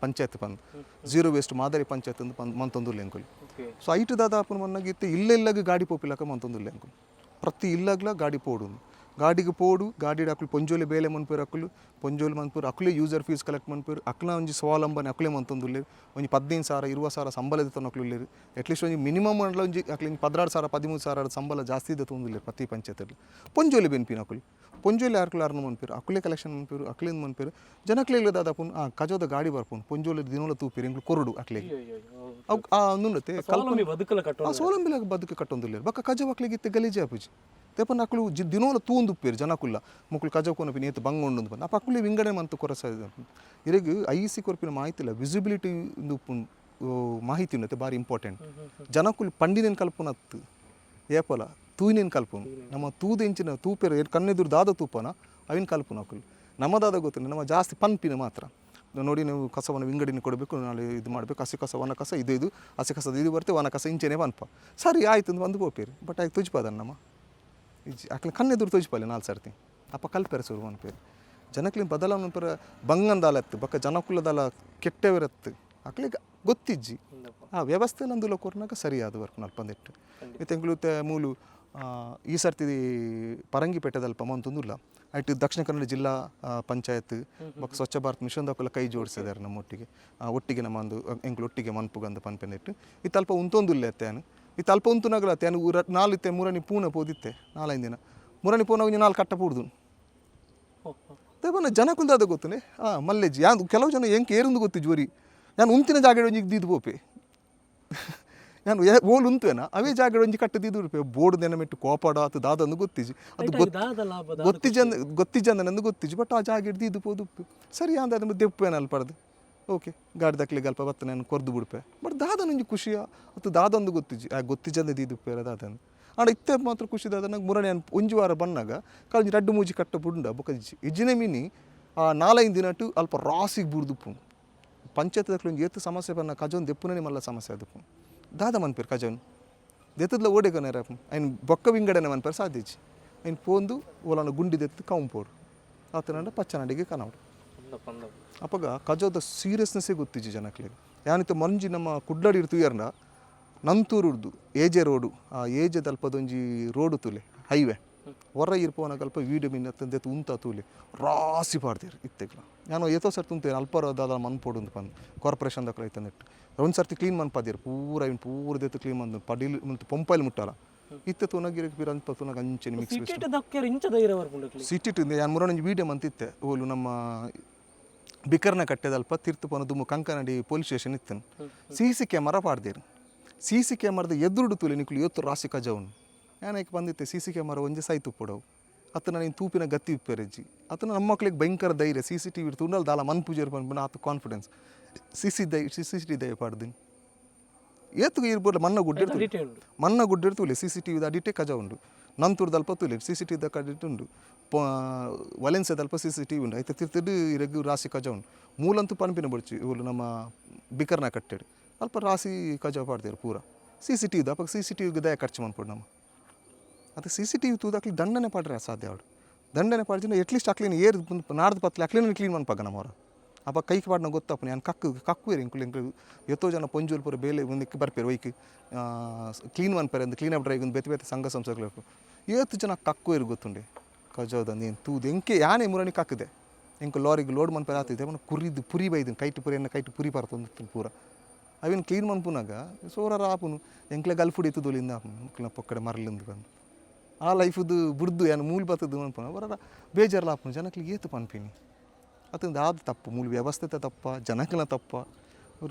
ಪಂಚಾಯತ್ ಪಂದ್ ಝೀರೋ ವೇಸ್ಟ್ ಮಾದರಿ ಪಂಚಾಯತ್ ಅಂದ್ ಪಂದ್ ಮಂತೊಂದುಲ್ಲ ಎಂಕುಲು. ಸೊ ಐಟು ದಾದ ಆಪುನ ಮನ್ನಾಗ ಇತ್ತೆ ಇಲ್ಲ ಇಲ್ಲಗ್ ಗಾಡಿ ಪೋಪಿಲಕ ಮಂತೊಂದುಲ್ಲ ಎಂಕುಲು. ಪ್ರತಿ ಇಲ್ಲಗ್ಲ ಗಾಡಿ ಪೋಡು, ಗಾಡಿಗೆ ಪೋಡು, ಗಾಡಿ ಅಕ್ಲು ಪೊಂಜೋಲೆ ಬೇಲೆ ಮನ್ಪೇರು, ಅಕ್ಲು ಪೊಂಜೋಲು ಮನ್ಪೇರು, ಅಕ್ಲೆ ಯೂಸರ್ ಫೀಸ್ ಕಲೆಕ್ಟ್ ಮನ್ಪೇರು, ಅಕ್ಲ ಒಂಜಿ ಸ್ವಾವಲಂಬನೆ ಅಕ್ಲೆ ಮಂತೊಂದುಲ್ಲೆರ್. ಒಂಜಿ 15,000 20,000 ಸಂಬಳ ದೆತ್ತೊಂದು ಅಕ್ಲು ಉಲ್ಲೆರ್. ಅಟ್ಲೀಸ್ಟ್ ಒಂಜಿ ಮಿನಿಮಮ್ ಅಂಡಲ ಒಂಜಿ ಅಕ್ಲು ಒಂಜಿ 16,000 13,000 ಸಂಬಳ ಜಾಸ್ತಿ ದೆತ್ತೊಂದುಲ್ಲೆರ್ ಪ್ರತಿ ಪಂಚಾಯತ್. ಪೊಂಜೋಲೆ ಬೆನ್ಪಿನ ಅಕುಲು ಪೊಂಜೋಲೆ ಅರ್ಕುಲು ಅರ್ನು ಮನ್ಪೇರು, ಅಕುಲೆ ಕಲೆಕ್ಷನ್ ಮನ್ಪೇರು, ಅಕ್ಲೆಂದ್ ಮನ್ಪೇರು. ಜನಕ್ಲೆಗ್ ದಾದ ಆಪುಂಡು, ಆ ಕಜೋದ ಗಾಡಿ ಬರ್ಪುಂಡು, ಪೊಂಜೋಲೆ ದಿನೋಲ ತೂಪೇರು, ಎಂಕ್ಲು ಕೊರಡು ಅಕ್ಲೆಗ್. ಅವು ಆ ಉಂದುಂಡತೆ
ಸ್ವಾವಲಂಬಿ ಬದುಕಲ ಕಟ್ಟೋ
ಆ ಸೋಲಂಬಿಲಾಗ ಬದುಕು ಕಟ್ಟೊಂದುಲ್ಲೆರ್. ಬೊಕ್ಕ ಕಜವು ಅಕ್ಲೆಗ್ ಇತ್ತೆ ಗಲೀಜೆ ಆಪುಜಿ. ತೇಪನ ಅಕುಲು ದಿನೋಲ ತೂಂದುಪ್ಪೇರು ಜನಕುಲ್ಲ ಮೊಕುಲು ಕಜವು ಕೊನಪಿನ ಏತ್ ಬಂಗ ಉಂಡು ಪಂದ್. ಅಪ್ಪ ಅಕುಲೆ ವಿಂಗಡಣೆ ಮಂತ್ ಕೊರಸ ಇರೆಗ್ I C ಕೊರ್ಪಿನ ಮಾಹಿತಿ ಇಲ್ಲ, ವಿಸಿಬಿಲಿಟಿ ಉಂದು ಉಪ್ಪುಂಡು ಮಾಹಿತಿ ಉಂಡತೆ ಬಾರಿ ಇಂಪಾರ್ಟೆಂಟ್. ಜನಕುಲು ಪಂಡಿನೇನು ಕಲ್ಪುನತ್ತು ಏಪಲ ತೂಯಿನೇನು ಕಲ್ಪುನು. ನಮ್ಮ ತೂದು ಇಂಚಿನ ತೂಪೆರ್ ಕಣ್ಣೆದುರು ದಾದ ತೂಪನ ಅವಿನ ಕಲ್ಪುನ ಅಕುಲು. ನಮ್ಮದಾದ ಗೊತ್ತಿಲ್ಲ, ನಮ್ಮ ಜಾಸ್ತಿ ಪನ್ಪಿನ ಮಾತ್ರ. ನೋಡಿ, ನೀವು ಕಸವನ್ನು ವಿಂಗಡಣೆ ಕೊಡಬೇಕು, ನಾಳೆ ಇದು ಮಾಡಬೇಕು, ಹಸಿ ಕಸ ಒಣ ಕಸ ಇದು ಇದು ಹಸಿ ಕಸದ ಇದು ಬರುತ್ತೆ, ಒಣ ಕಸ ಇಂಚೆನೆ ಪನ್ಪ. ಸರಿ ಆಯ್ತು ಅಂದ್ ಬಂದು ಪೋಪೇರು. ಬಟ್ ಆಯ್ತು ತುಜ್ಪಾದನ್ ನಮ್ಮ ಇಜ್ಜಿ ಅಕ್ಲೆ ಕಣ್ಣೆದುರು ತೋಜಿಪಾಲೆ ನಾಲ್ ಸರ್ತಿ ಅಪ್ಪ ಕಲ್ಪೆರೆ ಶುರು ಮನ್ಪೇರು. ಜನಕ್ಲಿನ ಬದಲಾವಣೆ ಪರ ಬಂಗಂದಾಲತ್ತು ಬೊಕ್ಕ ಜನಕುಲದಲ ಕೆಟ್ಟವರತ್ತು ಅಕ್ಲೆಗ್ ಗೊತ್ತಿಜ್ಜಿ. ಆ ವ್ಯವಸ್ಥೆ ನಂದುಲ ಕೊರ್ನಾಗ ಸರಿಯಾದ ವರ್ಕ್ ನಲ್ಪಂದಿಟ್ಟು ಇತ್ತೆ ಎಂಕುಲು ಇತ್ತೆ ಮೂಲು ಈ ಸರ್ತಿ ಪರಂಗಿಪೇಟೆದಲ್ಪ ಮಂತೊಂದುಲ್ಲ. ಐಟ್ ದಕ್ಷಿಣ ಕನ್ನಡ ಜಿಲ್ಲಾ ಪಂಚಾಯತ್ ಬೊಕ್ಕ ಸ್ವಚ್ಛ ಭಾರತ್ ಮಿಷನ್ ದಕುಲ ಕೈ ಜೋಡಿಸಿದಾರೆ ನಮ್ಮೊಟ್ಟಿಗೆ. ಒಟ್ಟಿಗೆ ನಮ್ಮ ಒಂದು ಎಂಕುಲು ಒಟ್ಟಿಗೆ ಮನ್ಪುಗಂದು ಪನ್ಪೆಂದಿಟ್ಟು ಇತ್ತೆ ಅಲ್ಪ ಉಂತೊಂದುಲ್ಲ ಅತ್ತೆ. ಇತ್ತೆ ಅಲ್ಪ ಉಂತುನಾಗಲ ಅತ್ತೆ ಊರ ನಾಲ್ ಇತ್ತೆ ಮುರಣಿ ಪೂನ ಪೋದಿತ್ತೆ ನಾಲೈದು ದಿನ ಮುರಣಿ ಪೂನ ಒಂಜಿ ನಾಲ್ ಕಟ್ಟ ಪೂಡ್ದು ದೇವನ ಜನಕುಲ್ದಾದ ಗೊತ್ತುನೆ. ಹಾಂ ಮಲ್ಲೆಜ್ಜಿ ಯಾನ್ ಕೆಲವು ಜನ ಎಂಕ್ ಏರುಂದು ಗೊತ್ತು ಜೋರಿ. ನಾನು ಉಂತಿನ ಜಾಗಡ್ ಒಂಜಿ ದೀದ್ ಪೋಪೆ. ನಾನು ಓಲು ಉಂತುವೆನ ಅವೇ ಜಾಗಡ್ ಒಂಜಿ ಕಟ್ಟು ದೀದು ಉಡುಪೆ. ಬೋರ್ಡ್ ನೆನಮೆಟ್ಟು ಕೋಪಾಡ ಆತು ದಾದಂದು ಗೊತ್ತಿಜ್ಜಿ ಅದು
ದಾದ ಲಾಭ?
ಗೊತ್ತಿಜಂದ ಗೊತ್ತಿಜಂದನಂದು ಗೊತ್ತಿಜ್ಜಿ. ಬಟ್ ಆ ಜಾಗ ದೀದು ಪೋದು ಸರಿ ಅಂದ ಅದನ್ನು ದೆಪ್ಪುವೇನ ಅಲ್ಪಡ್ದು. ಓಕೆ ಗಾಡಿ ದಕ್ಲಿಗೆ ಅಲ್ಪ ಬತ್ತ ನಾನು ಕೊರ್ದು ಬಿಡ್ಪೆ. ಬಟ್ ದಾದನೊಂಜಿ ಖುಷಿಯ ಅದು ದಾದೊಂದು ಗೊತ್ತಿಜ್ಜಿ. ಆ ಗೊತ್ತಿಜಂದ ದೀದುಪ್ಪೇರ ದಾದನ್. ಆಂಡ ಇತ್ತೆ ಮಾತ್ರ ಖುಷಿ ದಾದ ನಂಗೆ ಮುರಣಿ ಒಂಜಿ ವಾರ ಬನ್ನಾಗ ಕಾಲೊಂಜಿ ರಡ್ಡು ಮೂಜಿ ಕಟ್ಟ ಬುಂಡ ಬೊಕ ಇಜ್ಜಿ ಇಜ್ಜಿನೆ ಮಿನಿ ಆ ನಾಲೈದು ದಿನಟು ಅಲ್ಪ ರಾಸಿಗೆ ಬುಡ್ದುಪ್ಪು. ಪಂಚಾಯತ್ ದಕ್ಲು ಒಂಜಿ ಏತ್ ಸಮಸ್ಯೆ ಬನ್ನ ಕಜೊಂದು ದೆಪ್ಪುನೇ ಮಲ್ಲ ಸಮಸ್ಯೆ ಅದಪ್ಪು. ದಾದ ಮನ್ಪೇರು ಕಜನ್ ದೆತ್ತದ್ಲ ಓಡೆ ಕೊನೆರ ಐನ್ ಬೊಕ್ಕ ವಿಂಗಡಣೆ ಮನ್ಪೇರು ಸಾಧ್ಯ ಇಜ್ಜಿ. ಐನ್ ಪೋಂದು ಓಲನ ಗುಂಡಿ ದೆತ್ತು ಕೌಂಪೋಡು ಆತನಂಡ ಪಚ್ಚನಡಿಗೆ ಕನವಡು. ಅಪಗ ಕಜೋದ ಸೀರಿಯಸ್ನೆಸ್ಸೇ ಗೊತ್ತಿಜ್ಜಿ ಜನಕ್ಲೆಗ್. ಯಾನಿತ್ತೆ ಮಂಜಿ ನಮ್ಮ ಕುಡ್ಲಡಿ ತುಯರ್ನ ನಂತೂರುಡ್ದು ಏಜೆ ರೋಡು, ಆ ಏಜೆ ದಲ್ಪದೊಂಜಿ ರೋಡು ತೂಲೆ ಹೈವೆ ಹೊರ ಇರ್ಪೋನಾಗ ಅಲ್ಪ ವೀಡಿಯೋ ಮೀನ್ ಅತ್ತಂದೆತ್ತು ಉಂತ ತೂಲೆ ರಾಸಿ ಪಾಡ್ತೀರಿ ಇತ್ತೆಗ್ಲ. ನಾನು ಏತೋ ಸರ್ತಿ ಉಂತೇನೆ ಅಲ್ಪರ ದಾದ ಮನ್ಪೋಡು ಅಂತ ಪಂದು ಕಾರ್ಪೊರೇಷನ್ ದಕ್ಲ ಐತಂದಿಟ್ಟು ಒಂದು ಸರ್ತಿ ಕ್ಲೀನ್ ಮನ್ಪಾದಿರು ಪೂರ ಇವ್ನು ಪೂರ ದೆತ್ತು ಕ್ಲೀನ್ ಮಂದು ಪಡಿಲ್ ಮತ್ತು ಪಂಪೈಲ್ ಮುಟ್ಟಲ್ಲ. ಇತ್ತೆ ತೂನಗಿರಕ್ಕೆ ಬೀರ ಅಲ್ಪ ತೂನಾಗ ಅಂಚೆನೆ ಮಿಕ್ಸ್
ಸಿಟಿ ದಕ್ಕ್ಯಾರ ಇಂಚ ಧೈರ್ಯ ಬರ್ಪುಂಡು.
ಸಿಟಿ ಯಾನ್ ಮುರೊಂಜಿ ವೀಡಿಯೋ ಮಂತಿತ್ತೆ. ಓಲು ನಮ್ಮ ಬಿಕರ್ನ ಕಟ್ಟೆದಲ್ಪ ತಿರ್ತು ಪೋನ ದುಮ್ಮು ಕಂಕನಡಿ ಪೊಲೀಸ್ ಸ್ಟೇಷನ್ ಇತ್ತನು. ಸಿ ಸಿ ಕ್ಯಾಮರಾ ಪಾಡ್ದೇರು. ಸಿ ಸಿ ಕ್ಯಾಮರದ ಎದುರುಡು ತೂಲೆ ನಿಕುಲು ಏತು ರಾಸಿ ಕಜವುನು. ಯಾನ್ ಬಂದಿತ್ತೆ ಸಿ ಸಿ ಕ್ಯಾಮರಾ ಒಂಜಿ ಸೈತು ಉಪ್ಪುಡವು ಅತ್ತ ನಾನು ತೂಪಿನ ಗತಿ ಉಪ್ಪೆರೆಜ್ಜಿ. ಅತ್ತ ನಮ್ಮ ಮಕ್ಳಿಗೆ ಭಯಂಕರ ಧೈರ್ಯ. ಸಿ ಸಿ ಟಿ ವಿ ತೂಂಡಲ್ ದಾಲ ಮನ್ಪುಜೆರ್ ಪನ್ಪುನ ಆತು ಕಾನ್ಫಿಡೆನ್ಸ್. ಸಿ ಸಿ ದೈ ಸಿ ಸಿ ಟಿ ದಯ ಪಾಡ್ದಿನಿ ಏತು ಇರ್ಬೋರ್ಲ ಮನ್ನ ಗುಡ್ಡೆ
ಅಡಿಟೇ ಉಂಡು.
ಮನ್ನ ಗುಡ್ಡೆ ತೂಲೆ ಸಿ ಸಿ ಟಿ ವಿದ ಅಡಿಟೇ ಕಜ ಉಂಡು. ನಂತೂರ್ದಲ್ಪ ತೂಲೆ ಸಿ ಸಿ ಟಿ ದ ಅಡಿಟ್ ಉಂಡು. ವಲೆನ್ಸದಲ್ಪ ಸಿ ಸಿ ಟಿ ವಿ ಉಂಡು. ಐತೆ ತಿರ್ತಿಡು ಇರೆಗ್ ರಾಸಿ ಕಜ ಉಂಡು. ಮೂಲಂತೂ ಪನ್ಪಿನ ಬೊಡ್ಚಿ ಇವುಲು ನಮ್ಮ ಬಿಕರ್ನ ಕಟ್ಟೆಡ್ ಅಲ್ಪ ರಾಸಿ ಕಜ ಪಾಡ್ದೇರು ಪೂರ ಸಿ ಸಿ ಟಿ ವಿದ. ಅಪ್ಪ ಸಿ ಸಿ ಟಿ ವಿಗೆ ದಯ ಖರ್ಚು ಮನ್ಪೊಡು ನಮ್ಮ. ಅದು ಸಿ ಸಿ ಟಿ ವಿ ತೂದು ಅಕ್ಲಿ ದಂಡನೆ ಪಾಡ್ರೆ ಅಸಾಧ್ಯ ಅವಡು. ದಂಡನೆ ಪಾಡ್ಜಿನ ಅಟ್ಲೀಸ್ಟ್ ಅಕ್ಲಿನ ಏರ್ ನಾಡ್ದು ಪತ್ಲೆ ಅಕ್ಲಿನ ಕ್ಲೀನ್ ಮನ್ಪಾಗ ನಮ್ಮವ್ರ. ಅಪ್ಪ ಕೈಕ್ ಪಾಡ್ನ ಗೊತ್ತಪ್ಪನ ಯಾನ್ ಕಕ್ಕು ಕಕ್ಕುವೇರು ಎಂಕುಲು ಎಂಕುಲು ಎತ್ತೋ ಜನ ಪೊಂಜೋಲು ಪೂರ ಬೇಲೆ ಒಂದಕ್ಕೆ ಬರ್ಪೇರು ಒಯ್ಕ್ ಕ್ಲೀನ್ ಮನ್ಪೇರು ಅಂದ್ ಕ್ಲೀನ್ ಅಪ್ ಡ್ರೈವ್ ಒಂದು ಬೇತೆ ಬೇತೆ ಸಂಘ ಸಂಸ್ಥೆಗಳು. ಏತ್ ಜನ ಕಕ್ಕುವೇರು ಗೊತ್ತುಂಡೆ ಕಜೋದ ನೀನು ತೂದು ಎಂಕೆ ಯಾನೆ ಮುರಣಿ ಕಕ್ಕದೆ ಎಂಕು ಲಾರಿಗೆ ಲೋಡ್ ಮನ್ಪೇರು ಆತಿದೆ ಅವನು ಕುರಿದು ಪುರಿ ಬೈದು ಕೈಟು ಪುರಿ ಎನ್ನ ಕೈಟು ಪುರಿ ಪರ್ತೊಂದು ಪೂರ ಅವಿನ ಕ್ಲೀನ್ ಮನ್ಪುನಾಗ ಸೋರಾರ ಆಪುನು ಎಂಕ್ಲೆ ಗಲ್ಫುಡಿ ಇತ್ತದೊಲಿಂದ ಆಪುನು ಮುಕ್ಲ ಪೊಕ್ಕಡೆ ಮರಲಿಂದು ಬಂದು ಆ ಲೈಫುದು ಬುಡ್ದು ಯಾನ್ ಮೂಲ್ ಬತ್ತದು ಮನ್ಪುನ ಬರ ಬೇಜಾರ್ಲ ಆಪುನು. ಜನಕ್ಲಿಗೆ ಏತು ಪನ್ಪಿನಿ ಅತಂದು ಆದ ತಪ್ಪು ಮೂಲ ವ್ಯವಸ್ಥೆತ ತಪ್ಪ ಜನಕ್ಲ ತಪ್ಪ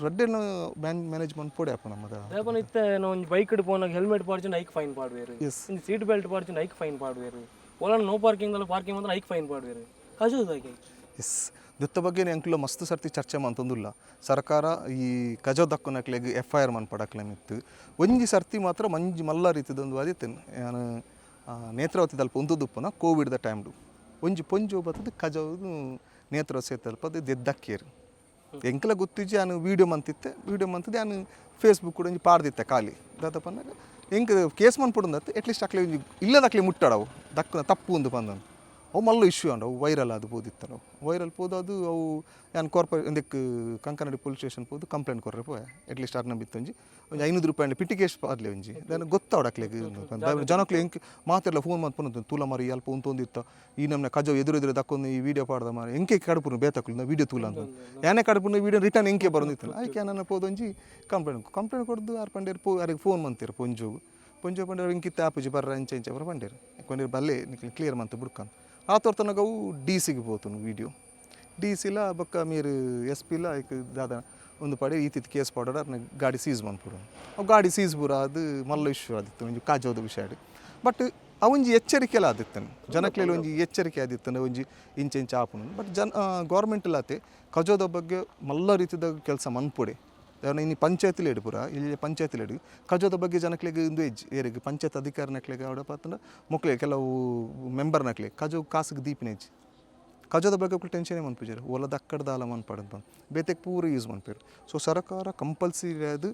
ರಡ್ಡೆನ ಮ್ಯಾನೇಜ್ ಮನ್ಪೊಡೆ ಆಪು ನಮ್ಮದ.
ದಾಪನ ಇತ್ತೆ ಒಂಜಿ ಬೈಕ್ ಪೋನಾಗ ಹೆಲ್ಮೆಟ್ ಪಾಡ್ಜಿಂಡ ಐಕ್ ಫೈನ್ ಪಾಡ್ವೇರು.
ಎಸ್.
ಒಂಜಿ ಸೀಟ್ ಬೆಲ್ಟ್ ಪಾಡ್ಜಿಂಡ ಐಕ್ ಫೈನ್ ಪಾಡ್ವೇರು. ಓಲಾನ ನೋ ಪಾರ್ಕಿಂಗ್ ದಲ್ಲ ಪಾರ್ಕಿಂಗ್ ಬಂದ್ರೆ ಐಕ್ ಫೈನ್ ಪಾಡ್ವೇರು. ಕಜೋದು ಐಕೆ.
ಎಸ್, ದತ್ತ ಬಗ್ಗೆ ಎಂಕ್ಲ ಮಸ್ತ್ ಸರ್ತಿ ಚರ್ಚೆ ಮಂತೊಂದುಲ್ಲ. ಸರ್ಕಾರ ಈ ಕಜೋ ದಕ್ಕುನಕ್ಲೆಗ್ ಎಫ್ I R ಮನ್ಪಡಕ್ಲೆ ಮಿತ್ತು ಒಂಜಿ ಸರ್ತಿ ಮಾತ್ರ ಮಂಜಿ ಮಲ್ಲ ರೀತಿದೊಂದು ವಾದಿತ್ತೇನೆ ಯಾನ್. ನೇತ್ರಾವತಿ ದಲ್ಪ ಉಂತುದುಪ್ಪುನ ಕೋವಿಡ್ದ ಟೈಮ್ಡು ಒಂಜಿ ಪೊಂಜು ಬತ್ತದು ಕಜವು ನೇತ್ರಾವತಿ ಸೇತಲ್ಪ ಅದು ದೆದ್ದಕ್ಕೇರು. ಎಂಕಲ ಗೊತ್ತಿಜ್ಜಿ. ಯಾನು ವೀಡಿಯೋ ಮಂತಿತ್ತೆ, ವೀಡಿಯೋ ಮಂತದ್ದು ಯಾನು ಫೇಸ್ಬುಕ್ ಕೂಡ ಒಂಜಿ ಪಾಡ್ದಿತ್ತೆ ಖಾಲಿ. ದಾದ ಪನ್ನಗ ಎಂಕ್ ಕೇಸ್ ಮನ್ಪೊಡುಂದತ್ತು, ಅಟ್ಲೀಸ್ಟ್ ಅಕ್ಲೆ ಒಂಜಿ ಇಲ್ಲದ ಅಕ್ಲೆ ಮುಟ್ಟಾಡವು ದಕ್ಕುನ ತಪ್ಪು ಉಂದು ಪಂದನು. ಅವು ಮಲ್ಲ ಇಶ್ಯೂ ಆಂಡ್, ಅವು ವೈರಲ್ ಆದ್ ಪೋದಿತ್ತಲ್ಲ. ಅವು ವೈರಲ್ ಪೋದು ಅದು ಅವು ಯಾನ್ ಕಾರ್ಪೊರೇ ಇಂದಕ್ಕೆ ಕಂಕನಾಡಿ ಪೊಲೀಸ್ ಸ್ಟೇಷನ್ ಪೋದು ಕಂಪ್ಲೇಂಟ್ ಕೊರ್ರೆ ಪೋಯೆ. ಅಟ್ಲೀಸ್ಟ್ ಅರ್ನ ಬಿತ್ತು ಒಂಜಿ ಒಂಜಿ 500 ರೂಪಾಯಿ ಪಿಟಿ ಕೇಸ್ ಪಾಡ್ಲೆ ಒಂಜಿ. ದಾನ ಗೊತ್ತಾವಡು ಅಕ್ಲೆಗ್. ಜನಕ್ಲು ಎಂಕ್ ಮಾತೆರ್ಲ ಫೋನ್ ಮಲ್ಪೊಂದು ತೂಲ ಮಾರಿ, ಅಲ್ಪ ಉಂತೊಂದಿತ್ತ ಈ ನಮ್ನ ಕಜವು ಎದುರು ಎದುರು ದಕ್ಕೊಂದು ಈ ವಿಡಿಯೋ ಪಾಡ್ದ ಮಾರಿ. ಎಂಕೆ ಕಡಪುನು ಬೇತಕ್ಲು ವಿಡಿಯೋ ತೂಲ ಅಂತ ಯಾನೇ ಕಡಪುನು, ವಿಡಿಯೋ ರಿಟರ್ನ್ ಎಂಕೆ ಬರೋದಿತ್ತಲ್ಲ. ಐಕೆ ನನ್ನ ಪೋದೊಂಜಿ ಕಂಪ್ಲೇಂಟ್ ಕಂಪ್ಲೇಂಟ್ ಕೊಡ್ದು ಆರ್ ಪಂಡೇರು ಪೋ ಅರೆಗೆ ಫೋನ್ ಮಂತೀರು. ಪೊಂಜೋಗು ಪೊಂಜೋ ಪಂಡೇರು ಇಂಕಿತ್ತ ಆಪುಜಿ ಬರ್ರ ಇಂಚ ಇಂಚ ಬರ ಪಂಡೇರು. ಪಂಡೇರು ಬಲ್ಲೆ ನಿಕ್ಲೆ ಕ್ಲಿಯರ್ ಮಂತ ಬುಡ್ಕಂತ. ಆ ತೋರ್ತನಗ ಅವು ಡಿ ಸಿಗೆ ಪೋತುನು ವಿಡಿಯೋ. ಡಿ ಸಿಲ ಬೊಕ್ಕ ಮೀರು ಎಸ್ ಪಿಲ ಐಕ್ ದಾದ ಒಂದು ಪಡೆ ಈತಿತ್ತು ಕೇಸ್ ಪಾಡೋಡ ಅರ್ನ ಗಾಡಿ ಸೀಸ್ ಮನ್ಪುಡು. ಅವು ಗಾಡಿ ಸೀಸ್ ಪೂರ ಅದು ಮಲ್ಲ ಇಶ್ಯೂ ಆದಿತ್ತು ಒಂಜಿ ಕಾಜೋದ ವಿಷಯ. ಬಟ್ ಅವೊಂಜಿ ಎಚ್ಚರಿಕೆಲ ಆದಿತ್ತನು ಜನಕ್ಲೆಲ, ಒಂಜಿ ಎಚ್ಚರಿಕೆ ಆದಿತ್ತನು ಒಂಜಿ ಇಂಚ ಇಂಚ ಆಪುನು. ಬಟ್ ಜನ ಗೌರ್ಮೆಂಟ್ ಲಾತೆ ಕಜೋದ ಬಗ್ಗೆ ಮಲ್ಲ ರೀತಿದ ಕೆಲಸ ಮನ್ಪೊಡೆ. ಇನ್ನು ಪಂಚಾಯತ್ಲೇಡು ಪೂರ ಇಲ್ಲಿ ಪಂಚಾಯತ್ಲೇಡು ಕಜೋದ ಬಗ್ಗೆ ಜನಕ್ಲೆಗ್ ಇಂದು ಎಜ್ಜಿ ಏರಿಗೆ ಪಂಚಾಯತ್ ಅಧಿಕಾರಿನಕ್ಲೆಗ್ ಅವಡ ಪತ್ತಂಡ ಮೊಕ್ಲೆ ಕೆಲವು ಮೆಂಬರ್ನಕ್ಲೆ ಕಜೋ ಕಾಸುಗೆ ದೀಪಿನ ಹೆಜ್ಜಿ. ಕಜೋದ ಬಗ್ಗೆ ಅಕ್ಲು ಟೆನ್ಷನ್ ಮನ್ಪುಜೆರ್, ಓಲ ದಕ್ಕಡ್ದಾಲ ಮನ್ಪಡಂತ ಬೇತೆಕ್ ಪೂರ ಯೂಸ್ ಮನ್ಪೆರ್. ಸೊ ಸರ್ಕಾರ ಕಂಪಲ್ಸರಿ ಅದು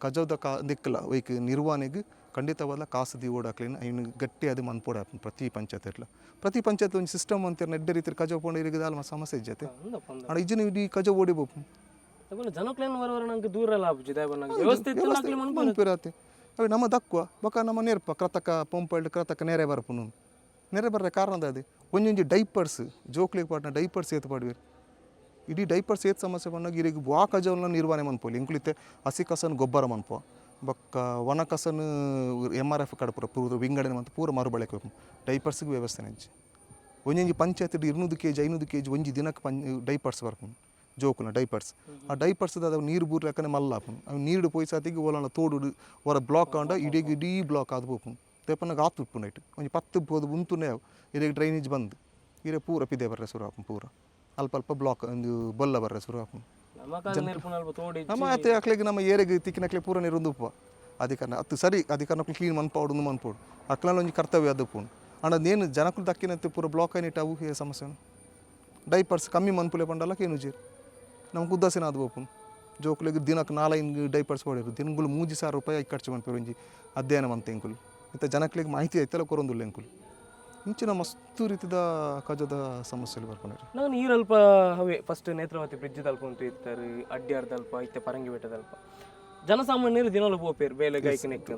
ಕಜೋದ ಕಾ ದಿಕ್ಕಲ ಒಯ್ಕ್ ನಿರ್ವಹಣೆಗೆ ಖಂಡಿತವಾದ ಕಾಸು ದೀವೋಡು ಅಕ್ಲೆನ್ ಐನ್ ಗಟ್ಟಿ ಅದು ಮನ್ಪೊಡು. ಪ್ರತಿ ಪಂಚಾಯತ್ ಪ್ರತಿ ಪಂಚಾಯತ್ ಒಂಜಿ ಸಿಸ್ಟಮ್ ಅಂತೀರ ಎಡ್ಡೆ ರೀತಿ ಕಜೋ ಪೋಂಡ ಇರಿಗೆ ದಾಲ ಸಮಸ್ಯೆ ಇಜ್ಜತೆ. ಆಂಡ ಇಜ್ಜಿನ ಇಡೀ ಕಜೋ ಓಡಿ ಬೋಪು.
ಜನಕ್ಲೇನು ವರ ವರ ನಂಗೆ ದೂರ ಎಲ್ಲ ಆಪುಜಿ ದಾಯ ಬನ್ನಾಗ ವ್ಯವಸ್ಥೆ ಇತ್ತು ಅಕ್ಲೆ ಮನ್ಪುನ.
ಮನ್ಪಿರಾತೆ ಅವೆ ನಮ್ಮ ದಕ್ಕುವ ಬೊಕ ನಮ್ಮ ನೇರ್ಪ ಕ್ರತಕ ಪಂಪಲ್ಡ್ ಕ್ರತಕ ನೆರೆ ಬರ್ಪುನು. ನೆರೆ ಬರ್ರೆ ಕಾರಣ ಅದೇ ಒಂಜೊಂಜಿ ಡೈಪರ್ಸ್, ಜೋಕ್ಲಿಗೆ ಪಾಡ್ನ ಡೈಪರ್ಸ್ ಏತ್ ಪಾಡ್ವೇರು. ಇಡೀ ಡೈಪರ್ಸ್ ಏತ್ ಸಮಸ್ಯೆ ಪನ್ನಾಗ ಇರೆಗ್ ವಾ ಕಜವನ್ನ ನಿರ್ವಹಣೆ ಮನ್ಪೊಲಿ. ಎಂಕುಲಿತ್ತೆ ಹಸಿ ಕಸನ್ ಗೊಬ್ಬರ ಮನ್ಪುವ, ಬೊಕ್ಕ ಒಣ ಕಸನ್ ಎಮ್ ಆರ್ ಎಫ್ ಕಡಪುರ ಪೂರ ವಿಂಗಡಣೆ ಮಂತ್ ಪೂರ ಮರುಬಳಕೆ. ಡೈಪರ್ಸ್ಗೆ ವ್ಯವಸ್ಥೆ ನೆಂಚಿ ಒಂಜೊಂಜಿ ಪಂಚಾಯತ್ 200 ಕೆಜಿ, 500 ಕೆಜಿ ಒಂಜಿ ದಿನಕ್ಕೆ ಪಂಚ್ ಡೈಪರ್ಸ್ ಬರ್ಪುಂಡು ಜೋಕುನ ಡೈಪರ್ಸ್. ಆ ಡೈಪರ್ಸ್ ಅವು ನೀರು ಬೂರ್ಲಕ್ಕನೆ ಮಲ್ಲ ಆಪುಂಡು. ಅವು ನೀರು ಪೋಯಿ ಸಾತಿಗೆ ಓಲನ ತೋಡು ಹೊರ ಬ್ಲಾಕ್ ಆಂಡ ಇಡೀ ಇಡೀ ಬ್ಲಾಕ್ ಆದ್ ಪೋಪುಂಡು. ತೇಪನಾಗ ಆತು ಉಪ್ಪುಂಡು ಐಟ್ ಒಂಜಿ ಪತ್ತು ಪೋದು ಉಂತುನೇ ಅವು ಇರೆಗ್ ಡ್ರೈನೇಜ್ ಬಂದು ಇರೆ ಪೂರ ಪಿದೆ ಬರ್ರೆ ಶುರು ಆಪುಂಡು. ಪೂರ ಅಲ್ಪ ಅಲ್ಪ ಬ್ಲಾಕ್ ಒಂದು ಬೊಲ್ಲ ಬರ್ರೆ ಶುರು ಆಪುಂಡು.
ನಮ್ಮ ಕಾಲ ನೇರ್ಪುನ ಅಲ್ಪ ತೋಡಿ.
ನಮ್ಮ ಅತ್ತೆ ಅಕ್ಲೆಗ್ ನಮ್ಮ ಏರೆಗ್ ತಿಕ್ಕಿನಕ್ಲೆ ಪೂರ ನೀರೊಂದು ಉಪ್ಪ ಅಧಿಕಾರನ ಅತ್ತು ಸರಿ ಅಧಿಕಾರನಕ್ಲು ಕ್ಲೀನ್ ಮನ್ಪಾವಡು ಮನ್ಪೋಡು ಅಕ್ಲನ ಒಂಜಿ ಕರ್ತವ್ಯ ಅದು ಉಪ್ಪುಂಡು. ಆಂಡ ನೇನು ಜನಕುಲು ದಕ್ಕಿನತ್ತೆ ಪೂರ ಬ್ಲಾಕ್ అయినట్టు ಅವು ಹೇ ಸಮಸ್ಯೆ. ಡೈಪರ್ಸ್ ಕಮ್ಮಿ ಮನ್ಪುಲೆ ಪಂಡಲ ಕೇನುಜೀರ್ ನಮ್ಗೆ ಉದಾಸೀನ ಅದು ಬೋಪುಂಡು. ಜೋಕುಲೆಗ್ ದಿನಕ್ಕೆ ನಾಲೈನ್ ಡೈಪರ್ಸ್ ಪಾಡಿರು ದಿನಗಳು 3000 ರೂಪಾಯಿ ಖರ್ಚು ಮನ್ಪೇರು. ಒಂಜಿ ಅಧ್ಯಯನ ಮಂತೆ ಎಂಕುಲು ಇತ್ತ ಜನಕ್ಲೆಗ್ ಮಾಹಿತಿ ಐತಲ್ಲ ಕೊರೊಂದುಲ್ಲ ಎಂಕುಲು. ಇಂಚಿನ ಮಸ್ತ್ ರೀತಿದ ಕಜದ ಸಮಸ್ಯೆಲು ಬರ್ಪುಂಡು.
ನಾನು ನೀರಲ್ಪ ಅವೇ ಫಸ್ಟ್ ನೇತ್ರಾವತಿ ಬ್ರಿಡ್ಜ್ ದಲ್ಪ ಉಂಟು ಇತ್ತಾರೆ, ಅಡ್ಯಾರ್ದಲ್ಪ ಇತ್ತೆ ಪರಂಗಿ ಬೆಟ್ಟದಲ್ಪ ಜನಸಾಮಾನ್ಯರು ದಿನಲು ಪೋಪೇರು ಬೇಲೆ ಗೈಕ್ ನೆಕ್.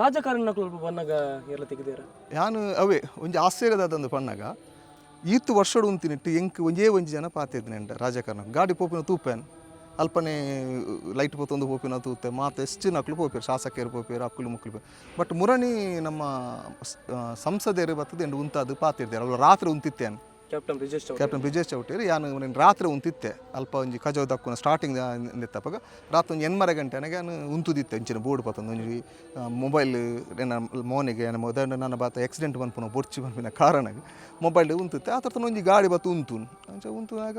ರಾಜಕಾರಣಿನಕ್ಲು ಅಲ್ಪ ಬನ್ನಗ ಎಲ್ಲ ತೆಗೆದೇರ?
ಯಾನು ಅವೇ ಒಂಜಿ ಆಶ್ಚರ್ಯದಾದಂದು ಪಣ್ಣಗ ಈತ್ ವರ್ಷಡು ಉಂತಿನಿಟ್ಟು ಎಂಕ್ ಒಂಜೇ ಒಂಜಿ ಜನ ಪಾತಿದ್ನೆಂಡ ರಾಜಕಾರಣ. ಗಾಡಿ ಪೋಪಿನ ತೂಪೇನ್, ಅಲ್ಪನೆ ಲೈಟ್ ಪೋತೊಂದು ಪೋಪಿನ ತೂತೆ. ಮಾತು ಎಷ್ಟು ನಕ್ಲು ಪೋಪೇರು, ಶಾಸಕರು ಪೋಪೇರು, ಅಕ್ಕಲು ಮುಕ್ಕಲು. ಬಟ್ ಮುರಣಿ ನಮ್ಮ ಸಂಸದರು ಬರ್ತದೆ ಎಂಡ್ ಉಂತಾದು ಪಾತಿರ್ತಾರೆ. ಅವ್ರು ರಾತ್ರಿ ಉಂತಿತ್ತೇನು.
ಕ್ಯಾಪ್ಟನ್ ಬ್ರಿಜೇಶ್ ಚೌಟ.
ಕ್ಯಾಪ್ಟನ್ ಬ್ರಿಜೇಶ್ ಚೌಟೇರು. ಯಾನು నేను ರಾತ್ರಿ ಉಂತಿತ್ತೆ ಅಲ್ಪ ಒಂಜಿ ಕಜವು ದಕ್ಕುನ ಸ್ಟಾರ್ಟಿಂಗ್ ನಿತ್ತಪಗ ರಾತ್ರಿ ಒಂಜಿ ಎನ್ಮರೆ ಗಂಟೆ ನನಗೆ ನಾನು ಉಂತುದಿತ್ತೆ. ಇಂಚಿನ ಬೋರ್ಡ್ ಪತ್ತೊಂದು ಒಂಜಿ ಮೊಬೈಲ್ ಎನ್ನ ಮೋನಿಗೆ ಎನ್ನ ಮೊದಲು ನನ್ನ ಬಾತ ಆಕ್ಸಿಡೆಂಟ್ ಪನ್ಪುನ ಬೊರ್ಚಿ ಪನ್ಪಿನ ಕಾರಣಗೆ ಮೊಬೈಲ್ ಉಂತುತ್ತೆ. ಆ ಥರ ಒಂಜಿ ಗಾಡಿ ಬತ್ತು ಉಂತು ಅಂಚ ಉಂತುನಾಗ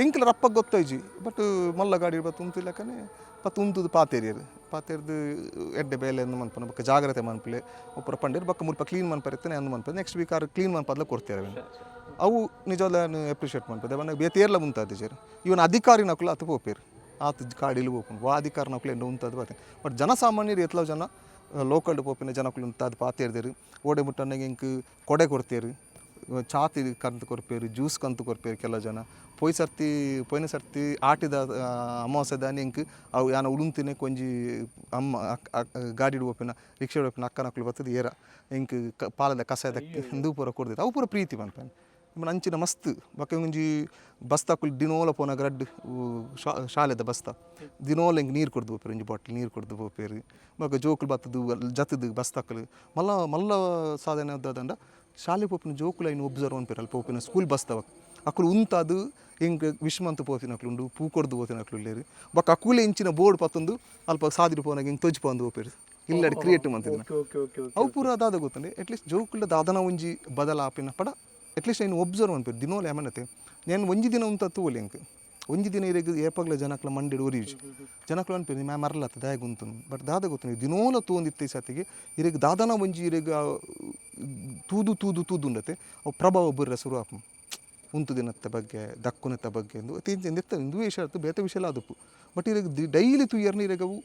ಎಂಕ್ಲ ರಪ್ಪಗೆ ಗೊತ್ತಾಯ್ಜಿ. ಬಟ್ ಮಲ್ಲ ಗಾಡಿ ಬತ್ತು ಉಂತಿಲ್ಲಕನೆ ಪತ್ತು ಉಂತುದು ಪಾತೇರಿಯರು. ಪಾತೇರ್ದು ಎಡ್ಡೆ ಬೇಲೆ ಅಂದು ಮನ್ಪುನ ಬೊಕ್ಕ ಜಾಗ್ರತೆ ಮನ್ಪುಲೆ ಒಪ್ಪರ ಪಂಡೇರು. ಬೊಕ್ಕ ಮುಲ್ಪ ಕ್ಲೀನ್ ಮನ್ಪರಿತ್ತನೆ ಅಂದು ಮನ್ಪೆ ನೆಕ್ಸ್ಟ್ ವೀಕ್ ಆರು ಕ್ಲೀನ್ ಮನ್ಪದ್ಲ ಕೊಡ್ತೇವೆ. ಅವು ನಿಜವಾದ ಅಪ್ರಿಷಿಯೇಟ್ ಮನ್ಪದೆ ಮನ ಬೇತೇರ್ಲ ಮುಂತಾದ. ಇವನ್ ಅಧಿಕಾರಿ ನಕುಲು ಆತು ಪೋಪೇರು ಆತು ಕಾಡಿಲು ಪೋಪುಂಡು. ವಾ ಅಧಿಕಾರ ನಕುಲು ಎಂಡ ಉಂತದು ಬಾತೆ. ಬಟ್ ಜನಸಾಮಾನ್ಯರು ಎತ್ಲವ್ ಜನ ಲೋಕಲ್ ಪೋಪಿನ ಜನಕುಲು ಉಂತಾದ್ ಪಾತೇರ್ದೇರು. ಓಡೆ ಮುಟ್ಟಣ್ಣಗೆ ಇಂಕ್ ಕೊಡೆ ಕೊಡ್ತೇರು, ಚಾತಿ ಕಂತು ಕೊರ್ಪೇರು, ಜ್ಯೂಸ್ ಕಂತು ಕೊರ್ಪೇರು ಕೆಲ ಜನ. ಪೋಯ್ ಸರ್ತಿ ಪೋಯಿನ ಸರ್ತಿ ಆಟಿದ ಅಮಾವಾಸ್ಯೆ ದಾನಿ ಇಂಕ್ ಅವು ಯಾನ ಉಳುಂತಿನೆ ಕೊಂಜಿ ಅಮ್ಮ ಗಾಡಿಡ್ ಪೋಪಿನ ರಿಕ್ಷಾ ಪೋಪಿನ ಅಕ್ಕನಕುಲು ಬರ್ತದೆ ಏರ ಇಂಕ್ ಪಾಲದ ಕಸಾಯದ ಹಿಂದೂ ಪೂರ ಕೊಡ್ದಿತ್ತು. ಅವು ಪೂರ ಪ್ರೀತಿ ಪನ್ಪೇನು ಅಂಚಿನ ಮಸ್ತ್. ಬೊಕ್ಕ ಒಂಜಿ ಬಸ್ತಾಕುಲು ದಿನೋಲ ಪೋನಾಗ ರಡ್ಡ್ ಶಾಲೆದ ಬಸ್ತ ದಿನೋಲ ಹಿಂಗೆ ನೀರು ಕೊಡ್ದು ಪೋಪೇರು, ಒಂಜಿ ಬಾಟ್ಲ್ ನೀರು ಕೊಡ್ದು ಪೋಪೇರು. ಬೊಕ್ಕ ಜೋಕುಲು ಬತ್ತದು ಜತ್ತದು ಬಸ್ತಾಕಲು ಮಲ್ಲ ಮಲ್ಲ ಸಾಧನೆ ದಾದಂಡ ಶಾಲೆ ಪೋಪಿನ ಜೋಕುಲು ಐನ್ ಒಬ್ಸರ್ವ್ ಅನ್ಪೇರು. ಅಲ್ಲಿ ಪೋಪಿನ ಸ್ಕೂಲ್ ಬಸ್ತವ ಅಕುಲು ಉಂತಾದು ಹಿಂಗೆ ವಿಶ್ ಮಂತ್ ಪೋತಿನಕ್ಲು ಉಂಡು, ಪೂ ಕೊಡ್ದು ಪೋತಿನಕ್ಲು ಉಲ್ಲೇರು. ಬೊಕ್ಕ ಅಕುಲೆ ಇಂಚಿನ ಬೋರ್ಡ್ ಪತ್ತೊಂದು ಅಲ್ಪ ಸಾದಿರು ಪೋನಾಗ ಹಿಂಗೆ ತೊಜ್ಪೊಂದು ಪೋಪೇರು. ಇಲ್ಲಡಿ ಕ್ರಿಯೇಟ್ ಮಂತಿದ್ನ.
ಓಕೆ ಓಕೆ ಓಕೆ ಓಕೆ
ಅವು ಪೂರ ದಾದ ಗೊತ್ತುಂಡೆ ಅಟ್ಲೀಸ್ಟ್ ಜೋಕುಲ ದಾದನ ಒಂಜಿ ಬದಲಾಪಿನ ಪಡ ಅಟ್ಲೀಸ್ಟ್ ಐನ್ ಒಬ್ಸರ್ವ್ ಮನ್ಪೇರು ದಿನೋಲ. ಏಮನತೆ నేను ಒಂಜಿ ದಿನ ಉಂತ ತೂವಲಿ ಎಂಕ್ ಒಂಜಿ ದಿನ ಇರೆಗ್ ಏಪಗ್ಲ ಜನಕ್ಲ ಮಂಡಿಡ್ ಒರಿಯುಜಿ. ಜನಕ್ಲು ಅನ್ಪೇರು ಮ್ಯಾ ಮರಲತ್ತ ದಾಯಗ್ ಉಂತುನು. ಬಟ್ ದಾದ ಗೊತ್ತುಂಡು ದಿನೋಲ ತೂವೊಂದಿತ್ತೆ ಈ ಸತಿಗೆ ಇರೆಗ್ ದಾದನ ಒಂಜಿ ಇರೆಗ್ ಆ ತೂದು ತೂದು ತೂದು ಉಂಡತೆ ಅವು ಪ್ರಭಾವ ಬುರ್ರೆ ಶುರು ಆಪುಂಡು. ಉಂತುದಿನತ್ತ ಬಗ್ಗೆ, ದಕ್ಕುನತ್ತ ಬಗ್ಗೆ ಇಂದು ಇಂದು ಇಂದು ವಿಷಯ ಅರ್ಥ ಬೇತೆ ವಿಷಯ ಆದುಪ್ಪು. ಬಟ್ ಇರೆಗ್ ಡೈಲಿ ತೂಯರ್ನ ಇರೆಗ್ ಅವು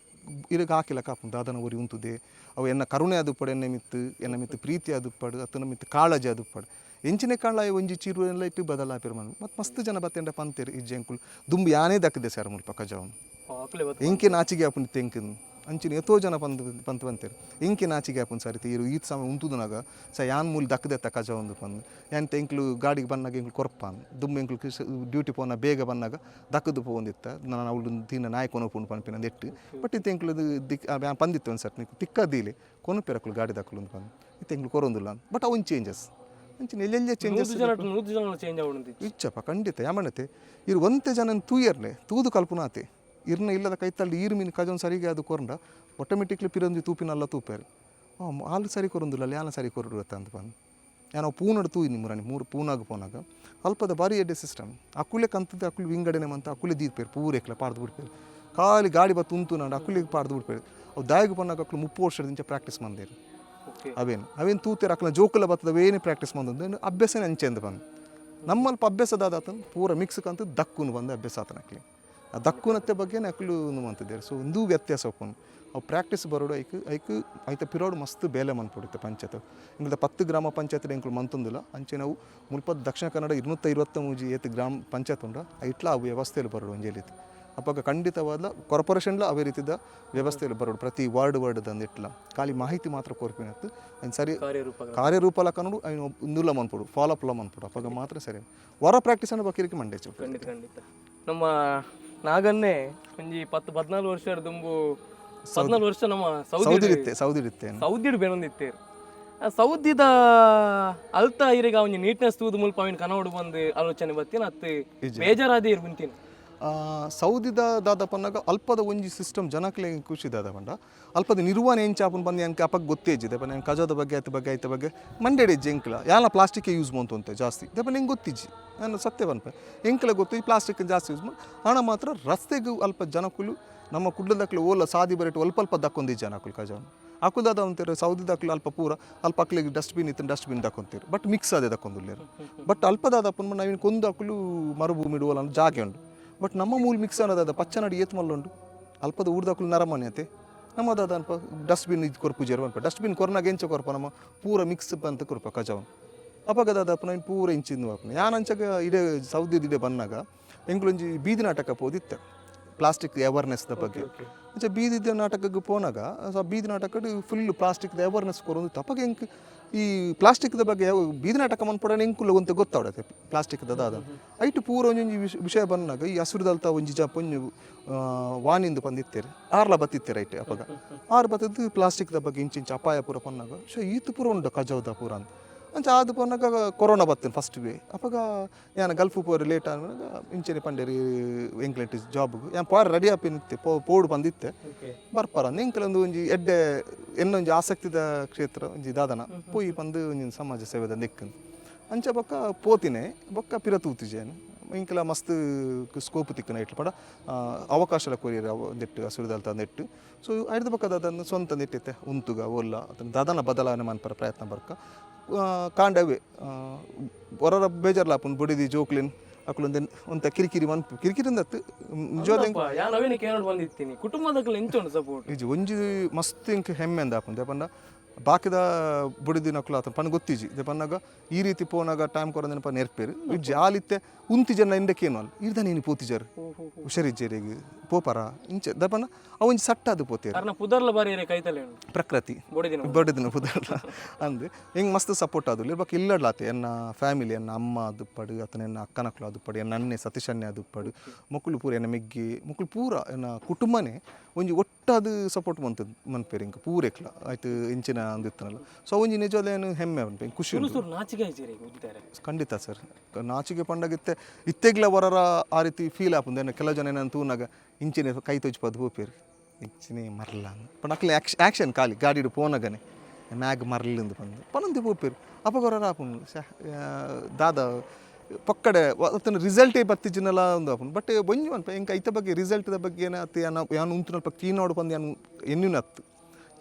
ಇರೆಗ್ ಹಾಕಿಲ್ಲ ಕಾಪುಂಡು. ದಾದನ ಒರಿ ಉಂತುದೆ ಅವು ಎನ್ನ ಕರುಣೆ ಆದುಪ್ಪಡು, ಎನ್ನ ಮಿತ್ತು, ಎನ್ನ ಮಿತ್ತು ಪ್ರೀತಿ ಆದುಪ್ಪಡು, ಅತ್ತನ ಮಿತ್ತು ಕಾಳಜಿ ಆದುಪ್ಪಡು. ಎಂಚಿನ ಕಾಳ ಒಂಜಿ ಚಿರು ಎಲ್ಲ ಇಟ್ಟು ಬದಲಾಪಿರು ಮನ್ ಮತ್ತು ಮಸ್ತ್ ಜನ ಬತ್ತೆಂಡ ಪಂತೇರು ಇಜ್ಜೆಂಕುಲು ದುಂಬು ಯಾನೇ ದಕ್ಕದೆ ಸರ್ ಮುಲ್ಪ ಕಜಾವನು.
ಅಕ್ಲೆ ಬತ್ತು.
ಇಂಕೆ ನಾಚಿಗೆ ಆಪುಂಡು ತೆಂಕನ್ ಅಂಚಿನ ಎತ್ತೋ ಜನ ಪಂದ್ ಪಂತ್ ಪಂತೇರು ಇಂಕೆ ನಾಚಿಗೆ ಆಪುಂಡು ಸರ್. ಇರು ಈತ್ ಸಮಯ ಉಂತುದನಾಗ ಸ ಯಾನ್ ಮೂಲ ದಕ್ಕದೆತ್ತ ಕಜ ಒಂದು ಪಂದ್ ಯಾನ್ ಎಂಕ್ಲು ಗಾಡಿಗೆ ಬನ್ನಾಗ ಎಂಕ್ಲು ಕೊರ್ಪಾನ್. ದುಂಬು ಎಂಕ್ಲು ಡ್ಯೂಟಿ ಪೋನ ಬೇಗ ಬನ್ನಾಗ ದಕ್ಕದು ಪೋವೊಂದಿತ್ತ ನಾನು ಅವಳು ತಿನ್ನ ನಾಯಿ ಕೊನೊಪುಂಡು ಪನ್ಪಿನ ಎಟ್ಟು. ಬಟ್ ಇತ್ತೆ ಎಂಕ್ಲು ದಿಕ್ ಯಾನ್ ಪಂದಿತ್ತು ಒಂದು ಸರ್ ನಿಕ್ಕು ತಿಕ್ಕದೀಲೆ ಕೊನೊಪೆರಕುಲು ಗಾಡಿ ದಕ್ಕಲು ಪಂದ್ ಇತ್ತೆ ಎಂಕ್ಲು ಕೊರೊಂದುಲ್ಲ. ಬಟ್ ಅವನ್ ಚೇಂಜಸ್ ಅಂಚಿನ ಎಲ್ಲೆಲ್ಲ ಚೇಂಜಸ್.
100 ಜನ 100 ಜನ ಚೇಂಜ್ ಆವೊಂದು.
ಇಚ್ಚಪ್ಪ ಖಂಡಿತ ಯಾಮಣತೆ ಇರು ಒಂತೆ ಜನ ತೂಯರ್ನೆ ತೂದು ಕಲ್ಪುನಾತೆ ಇರ್ನ ಇಲ್ಲದ ಕೈತಲ್ಲಿ ಈರು ಮೀನು ಕಜೊಂದು ಸರಿಗೆ ಅದು ಕೊರಂಡ ಆಟೋಮೆಟಿಕ್ಲಿ ಪಿರೊಂದು ತೂಪಿನಲ್ಲ ತೂಪೇರು ಹಾಲು ಸರಿ ಕೊರೊಂದುಲ್ಲ ಯಾನ ಸರಿ ಕೊರಡು ಅಂತ ಬಂದು ಯಾನೋ ಪೂನಡು ತೂಯಿ ನಿಮ್ಮರಾಣಿ ಮೂರು ಪೂನಾಗ ಪೋನಾಗ ಅಲ್ಪದ ಬಾರಿ ಎಡ್ಡೆ ಸಿಸ್ಟಮ್ ಅಕುಲೆ ಕಂತದ್ದು ಅಕುಲು ವಿಂಗಡಣೆ ಮಂತ ಅಕುಲೆ ದೀಪೇರು ಪೂರೆಕ್ಲ ಪಾಡ್ದು ಬಿಡ್ಪೇರು. ಖಾಲಿ ಗಾಡಿ ಬತ್ತು ಉಂತು ನಾಡು ಅಕುಲಿಗೆ ಪಾಡ್ದು ಬಿಡ್ಪೇರು. ಅವು ದಾಯಿಗೆ ಪೋನಾಗ ಅಕುಲು 30 ವರ್ಷದಿಂದ ಪ್ರಾಕ್ಟೀಸ್ ಮಂದೇರು. ಅವೇನು ಅವೇನು ತೂತೇರು ಅಕ್ಲ ಜೋಕುಲ ಬತ್ತದ ಅವೇನೇ ಪ್ರಾಕ್ಟೀಸ್ ಮಂದೊಂದು ಅಭ್ಯಾಸನೇ ಅಂಚೆಂದು ಬಂದು ನಮ್ಮಲ್ಪ ಅಭ್ಯಾಸದಾದ ಆತನ ಪೂರ ಮಿಕ್ಸ್ ಕಂತ ದಕ್ಕುನು ಬಂದು ಅಭ್ಯಾಸ ಆತನ ಅಕ್ಲಿ ಆ ದಕ್ಕುನತ್ತೆ ಬಗ್ಗೆನೇ ಅಕ್ಲು ಅಂತಿದ್ದಾರೆ. ಸೊ ಒಂದೂ ವ್ಯತ್ಯಾಸ ಒಪ್ಪನು ಅವು ಪ್ರಾಕ್ಟೀಸ್ ಬರೋಡು ಐಕ್ ಐಕ್ ಐತ ಪಿರೋಡು ಮಸ್ತ್ ಬೇಲೆ ಮನ್ಪೊಡಿತ್ತೆ ಪಂಚಾಯತ್ ಇಂಗ್ಲದ 10 ಗ್ರಾಮ ಪಂಚಾಯತ್ ಎಂಕುಲು ಮಂತೊಂದುಲ್ಲ. ಅಂಚೆ ನಾವು ಮುಲ್ಪ ದಕ್ಷಿಣ ಕನ್ನಡ 223 ಏತ್ ಗ್ರಾಮ ಪಂಚಾಯತ್ ಉಂಡ ಐಟ್ಲ ಅವು ವ್ಯವಸ್ಥೆಯಲ್ಲಿ ಬರೋಡು ಒಂಜೇ ರೀತಿ. ಅಪ್ಪಗ ಖಂಡಿತವಾದ ಕಾರ್ಪೊರೇಷನ್ಲ ಅವೇ ರೀತಿದ ವ್ಯವಸ್ಥೆಯಲ್ಲಿ ಬರೋಡು ಪ್ರತಿ ವಾರ್ಡ್ ವಾರ್ಡ್ ದಂದಿಟ್ಲ ಖಾಲಿ ಮಾಹಿತಿ ಮಾತ್ರ ಕೊರ್ಪಿನತ್ತು ಐನ್ ಸರಿ
ಕಾರ್ಯರೂಪ
ಕಾರ್ಯರೂಪಲ ಕನ್ನಡು ಐನು ಇಂದುಲ ಮನ್ಪೊಡು ಫಾಲೋಅಪ್ಲ ಮನ್ಪೊಡು ಅಪ್ಪಗ ಮಾತ್ರ ಸರಿ ವರ ಪ್ರಾಕ್ಟೀಸ್ ಅನ್ನು ಬಕಿರಿಕೆ ಮಂಡೇಚು.
ಖಂಡಿತ ಖಂಡಿತ. ನಮ್ಮ ನಾಗನ್ನೇ ಒಂಜಿ 10 14 ವರ್ಷ ದುಂಬು 14 ವರ್ಷ ನಮ್ಮ ಸೌದಿ
ಸೌದಿ ಇತ್ತೆ ಸೌದಿ ಇತ್ತೆ.
ಸೌದಿಡ್ ಬೇನೊಂದಿತ್ತೇರು. ಆ ಸೌದಿದ ಅಲ್ತ ಇರೆಗ ಒಂಜಿ ನೀಟ್ನೆಸ್ ತೂದು ಮುಲ್ಪ ಅವಿನ ಕನವಡು ಬಂದು ಆಲೋಚನೆ ಬತ್ತೀನ ಅತ್ತು ಬೇಜಾರಾದಿ ಇರ್ ಗುಂತೀನಿ.
ಸೌದಿದ ದಾದ ಪನ್ನಾಗ ಅಲ್ಪದ ಒಂಜಿ ಸಿಸ್ಟಮ್ ಜನಕ್ಲೆ ಖುಷಿ ದಾದ ಪಂಡ ಅಲ್ಪದ ನಿರ್ವಹಣೆ ಎಂಚ ಆಪುನ್ ಬಂದು ಎಂಕ್ ಅಪಗ್ ಗೊತ್ತೇಜಿದೆ ಪಂಡ ಎಂಕ್ ಕಜದ ಬಗ್ಗೆ ಆಯ್ತು ಬಗ್ಗೆ ಆಯ್ತು ಬಗ್ಗೆ ಮಂಡೆಡೆ ಎಂಕ್ಲ ಯಾಲ ಪ್ಲಾಸ್ಟಿಕ್ ಯೂಸ್ ಮಂತು ಅಂತ ಜಾಸ್ತಿ ದೆಪ ನಿಂಗೆ ಗೊತ್ತಿಜ್ಜಿ ನಾನು ಸತ್ಯ ಪನ್ಪೆ ಎಂಕ್ಲ ಗೊತ್ತು ಈ ಪ್ಲಾಸ್ಟಿಕ್ ಜಾಸ್ತಿ ಯೂಸ್ ಮಾಡಿ ಹಣ ಮಾತ್ರ ರಸ್ತೆಗೆ ಅಲ್ಪ ಜನಕುಲು ನಮ್ಮ ಕುಡ್ಲದಕ್ಲು ಓಲ ಸಾದಿ ಬರೆಟ್ ಅಲ್ಪ ಅಲ್ಪ ದಕ್ಕೊಂದಿ ಜನಕುಲು ಕಜಾನು ಅಕುಲ್ದಾದ ಅಂತಾರೆ. ಸೌದಿದಾಕ್ಲು ಅಲ್ಪ ಪೂರ ಅಲ್ಪ ಅಕ್ಲಿಗೆ ಡಸ್ಟ್ಬಿನ್ ಇತ್ತು ಡಸ್ಟ್ಬಿನ್ ದಕ್ಕೊಂತೀರು ಬಟ್ ಮಿಕ್ಸ್ ಅದೇ ದಕ್ಕೊಂದುಲ್ಲೇರು. ಬಟ್ ಅಲ್ಪದಾದ ಪುನ್ಮ ನಾವಿನ ಕೊಂದು ಅಕುಲು ಮರುಭೂಮಿ ಇಡುವಲ್ಲ ಅಂತ ಜಾಗೆ ಉಂಡು. ಬಟ್ ನಮ್ಮ ಮೂಲ ಮಿಕ್ಸ್ ಅನ್ನೋದಾದ ಪಚ್ಚನಾಡಿ ಏತ್ ಮಲ್ಲುಂಡು ಅಲ್ಪದ ಊರ್ದಕುಲು ನರಮಾನ್ಯತೆ ನಮ್ಮದಾದ ಅಲ್ಪ ಡಸ್ಟ್ಬಿನ್ ಇದು ಕೊರ್ಪು ಜೇರು ಅನ್ಪ ಡಸ್ಟ್ಬಿನ್ ಕೊರ್ನಾಗ ಎಂಚ ಕೊರ್ಪ ನಮ್ಮ ಪೂರ ಮಿಕ್ಸ್ ಅಂತ ಕೊರ್ಪ ಕಜವನ್ ಅಪಗದಾದ ಅಪ್ಪನ ಪೂರ ಇಂಚಿಂದು ಅಪ್ಪನ ಯಾನ್ ಅಂಚಗ ಇಡೆ ಸೌದಿ ಇಡೆ ಬಂದಾಗ ಎಂಕುಲೊಂಜಿ ಬೀದಿ ನಾಟಕ ಪೋದಿತ್ತೆ ಪ್ಲಾಸ್ಟಿಕ್ ಅವೇರ್ನೆಸ್ದ ಬಗ್ಗೆ. ಅಂಚ ಬೀದಿದ ನಾಟಕಕ್ಕೆ ಪೋನಾಗ ಸೊ ಬೀದಿ ನಾಟಕ full plastic awareness ಕೊರೊಂದು ಅಪಗ ಎಂಕ್ ಈ ಪ್ಲಾಸ್ಟಿಕ್ದ ಬಗ್ಗೆ ಯಾವ ಬೀದಿ ನಾಟಕ ಮನ್ಪೊಡನೆ ಎಂಕುಲು ಒಂತೆ ಗೊತ್ತಾವಡತೆ ಪ್ಲಾಸ್ಟಿಕ್ದ ದಾದ ಐಟು ಪೂರ ಒಂಜೊಂಜಿ ವಿಷಯ ಬಂದಾಗ ಈ ಹಸುರದಲ್ತ ಒಂಜಿ ಜ ಪೊಂಜು ವಾನಿಂದು ಪಂದಿತ್ತೇರು ಆರ್ಲ ಬತ್ತಿತ್ತೇರು ಐಟ್ ಅಪಗ ಆರು ಬತ್ತದ್ದು ಪ್ಲಾಸ್ಟಿಕ್ದ ಬಗ್ಗೆ ಇಂಚಿಂಚ ಅಪಾಯ ಪೂರ ಪನ್ನಾಗ ಸೊ ಈತು ಪೂರ ಉಂಡು ಕಜೌದ ಪೂರ ಅಂತ ಅಂಚ ಆದು ಪನ್ನಾಗ ಕೊರೋನಾ ಬತ್ತೇನೆ ಫಸ್ಟ್ ವೇ ಅಪಗ ಯಾನ ಗಲ್ಫ್ ಪೋರು ಲೇಟ್ ಆನಾಗ ಇಂಚನೆ ಪಂಡೇರಿ ಎಂಕ್ಲೆಂಟ್ ಜಾಬ್ಗೆ ಯಾನ್ ಪೋರ ರೆಡಿ ಆಪಿನಿತ್ತೆ ಪೋಡು ಬಂದಿತ್ತೆ ಬರ್ಪಾರ ಎಂಕಲೊಂದು ಒಂಜಿ ಎಡ್ಡೆ ಎನ್ನೊಂಜಿ ಆಸಕ್ತಿದ ಕ್ಷೇತ್ರ ಒಂಜಿ ದಾದನ ಪೋಯಿ ಬಂದು ಒಂಜಿ ಸಮಾಜ ಸೇವೆದ ನಿಕ್ಕನ್ ಅಂಚ ಬೊಕ್ಕ ಪೋತಿನೆ ಬೊಕ್ಕ ಪಿರ ತೂತಿಜೇನು ಇಂಕೆಲ ಮಸ್ತ್ ಸ್ಕೋಪ್ ತಿಕ್ಕನ ಇಟ್ಲು ಪಡ ಅವಕಾಶಲ ಕೊರಿಯರ್ ನೆಟ್ಟು ಹಸುರದಲ್ತ ನೆಟ್ಟು. ಸೊ ಐದು ಬೊಕ್ಕ ದಾದನ ಸ್ವಂತ ನೆಟ್ಟಿತ್ತೆ ಉಂತುಗ ಒಲ್ಲ ಅದನ್ನ ದಾದನ ಬದಲಾವಣೆ ಮನ್ಪರ ಪ್ರಯತ್ನ ಬರ್ಕ ಕಾಂಡವೇ ಹೊರರ ಬೇಜಾರ್ಲಾಪುನ್ ಬುಡಿದಿ ಜೋಕ್ಲಿನ್ ಅಕುಲೊಂದು ಒಂತ ಕಿರಿಕಿರಿ ಮನ್ಪು ಕಿರಿಕಿರಿಂದತ್ತು ನಿಜವಾದ.
ಯಾನ್ ಅವೇನ ಕೇರಳ ಬಂದಿತ್ತೀನಿ ಕುಟುಂಬದಕ್ಲು ಎಂಚುಂಡು ಸಪೋರ್ಟ್?
ನಿಜ ಒಂಜಿ ಮಸ್ತ್ ಇಂಕ್ ಹೆಮ್ಮೆ ಅಂದ ಆಪುಂಡು ಪಂಡ ಬಾಕಿದ ಬುಡಿದಿನಕುಲು ಆತನ ಪಂಡ ಗೊತ್ತಿಜಿ ದೆ ಪನ್ನಾಗ ಈ ರೀತಿ ಪೋನಾಗ ಟೈಮ್ ಕೊರಂದಿನಪ ನೆರ್ಪೇರು ಇಜ್ಜಿ ಆಲಿತ್ತೆ ಉಂತಿ ಜನ ಇಂಡಕ್ಕೇನು ಅಲ್ಲ ಇರ್ದ ನೀನು ಪೋತಿಜಾರು ಹುಷಾರಿಜ್ಜರಿಗೆ ಪೋಪರ ಇಂಚ ದಪನ ಅವಂಜಿ ಸಟ್ಟಾದು ಪೋತೇರು.
ಕಾರಣ ಪುದರ್ಲ ಬಾರಿ ಕೈತಲೆ ಉಂಡು.
ಪ್ರಕೃತಿ
ಬೊಡಿದಿನ.
ಬಡಿದಿನ ಪುದರ್ಲ ಅಂದ್ ಹಿಂಗೆ ಮಸ್ತ್ ಸಪೋರ್ಟ್ ಆದುಲ್ಲ ಬಕ್ ಇಲ್ಲಡ್ಲಾತೆ ಎನ್ನ ಫ್ಯಾಮಿಲಿ ಎನ್ನ ಅಮ್ಮ ಅದು ಅತನ ಎನ್ನ ಅಕ್ಕನಕ್ಲು ಅದು ಎನ್ನ ಅಣ್ಣೆ ಸತೀಶನ್ನೇ ಅದು ಮೊಕ್ಕಳು ಪೂರ ಎನ್ನ ಮೆಗ್ಗಿ ಮೊಕ್ಕಳು ಪೂರ ಎನ್ನ ಕುಟುಂಬನೇ ಒಂಜಿ ಒಟ್ಟಾದ ಸಪೋರ್ಟ್ ಮಂತ್ ಮನ್ಪೇರು ಇಂಕ ಪೂರೆಕ್ಲ ಆಯ್ತು ಇಂಚಿನ ಅಂದಿತ್ತನಲ್ಲ. ಸೊ ಒಂಜಿ ನಿಜವಾದ ಏನು ಹೆಮ್ಮೆ ಉಂಟು ಖುಷಿ ಉಂಟು.
ಸುರು ನಾಚಿಕೆ ಆಯ್ಚಿರಿ ಉದ್ದಿದ್ದಾರೆ?
ಖಂಡಿತ ಸರ್, ನಾಚಿಕೆ ಪಂಡಗಿತ್ತೆ ಇತ್ತೆಗ್ಲ ವರರ ಆ ರೀತಿ ಫೀಲ್ ಆಪುಂಡು. ಏನ ಕೆಲವು ಜನ ಏನಂತ ತೂನಾಗ ಇಂಚಿನ ಕೈ ತೊಜ್ಪದು ಹೋಪೇರು ಇಂಚಿನ ಮರಲ್ಲ ಪಂಡ ಅಕ್ಲೆ ಆ್ಯಕ್ಷನ್ ಖಾಲಿ ಗಾಡಿಡು ಪೋನಗನೆ ಮ್ಯಾಗ್ ಮರಲಿಂದು ಬಂದು ಪನಂದು ಪೋಪೇರು ಅಪಗ ಹೊರರ ಆಪುಂಡು ಶ್ಯಾ, ದಾದ ಪಕ್ಕಡೆ ಅತನ ರಿಸಲ್ಟೇ ಬತ್ತಿಜಿನಲ್ಲ ಒಂದು ಆಪುಂಡು. ಬಟ್ ಒಂಜಿ ಮನ್ಪ ಎಂಕ್ ಐತ ಬಗ್ಗೆ ರಿಸಲ್ಟ್ದ ಬಗ್ಗೆ ಏನಾತು ಯಾನ ಯಾನ್ ಉಂತುನಲ್ಪ ಕ್ಲೀನ್ ಆಡು ಬಂದು ಯಾನ್ ಎನ್ನಿನ ಅತ್ತು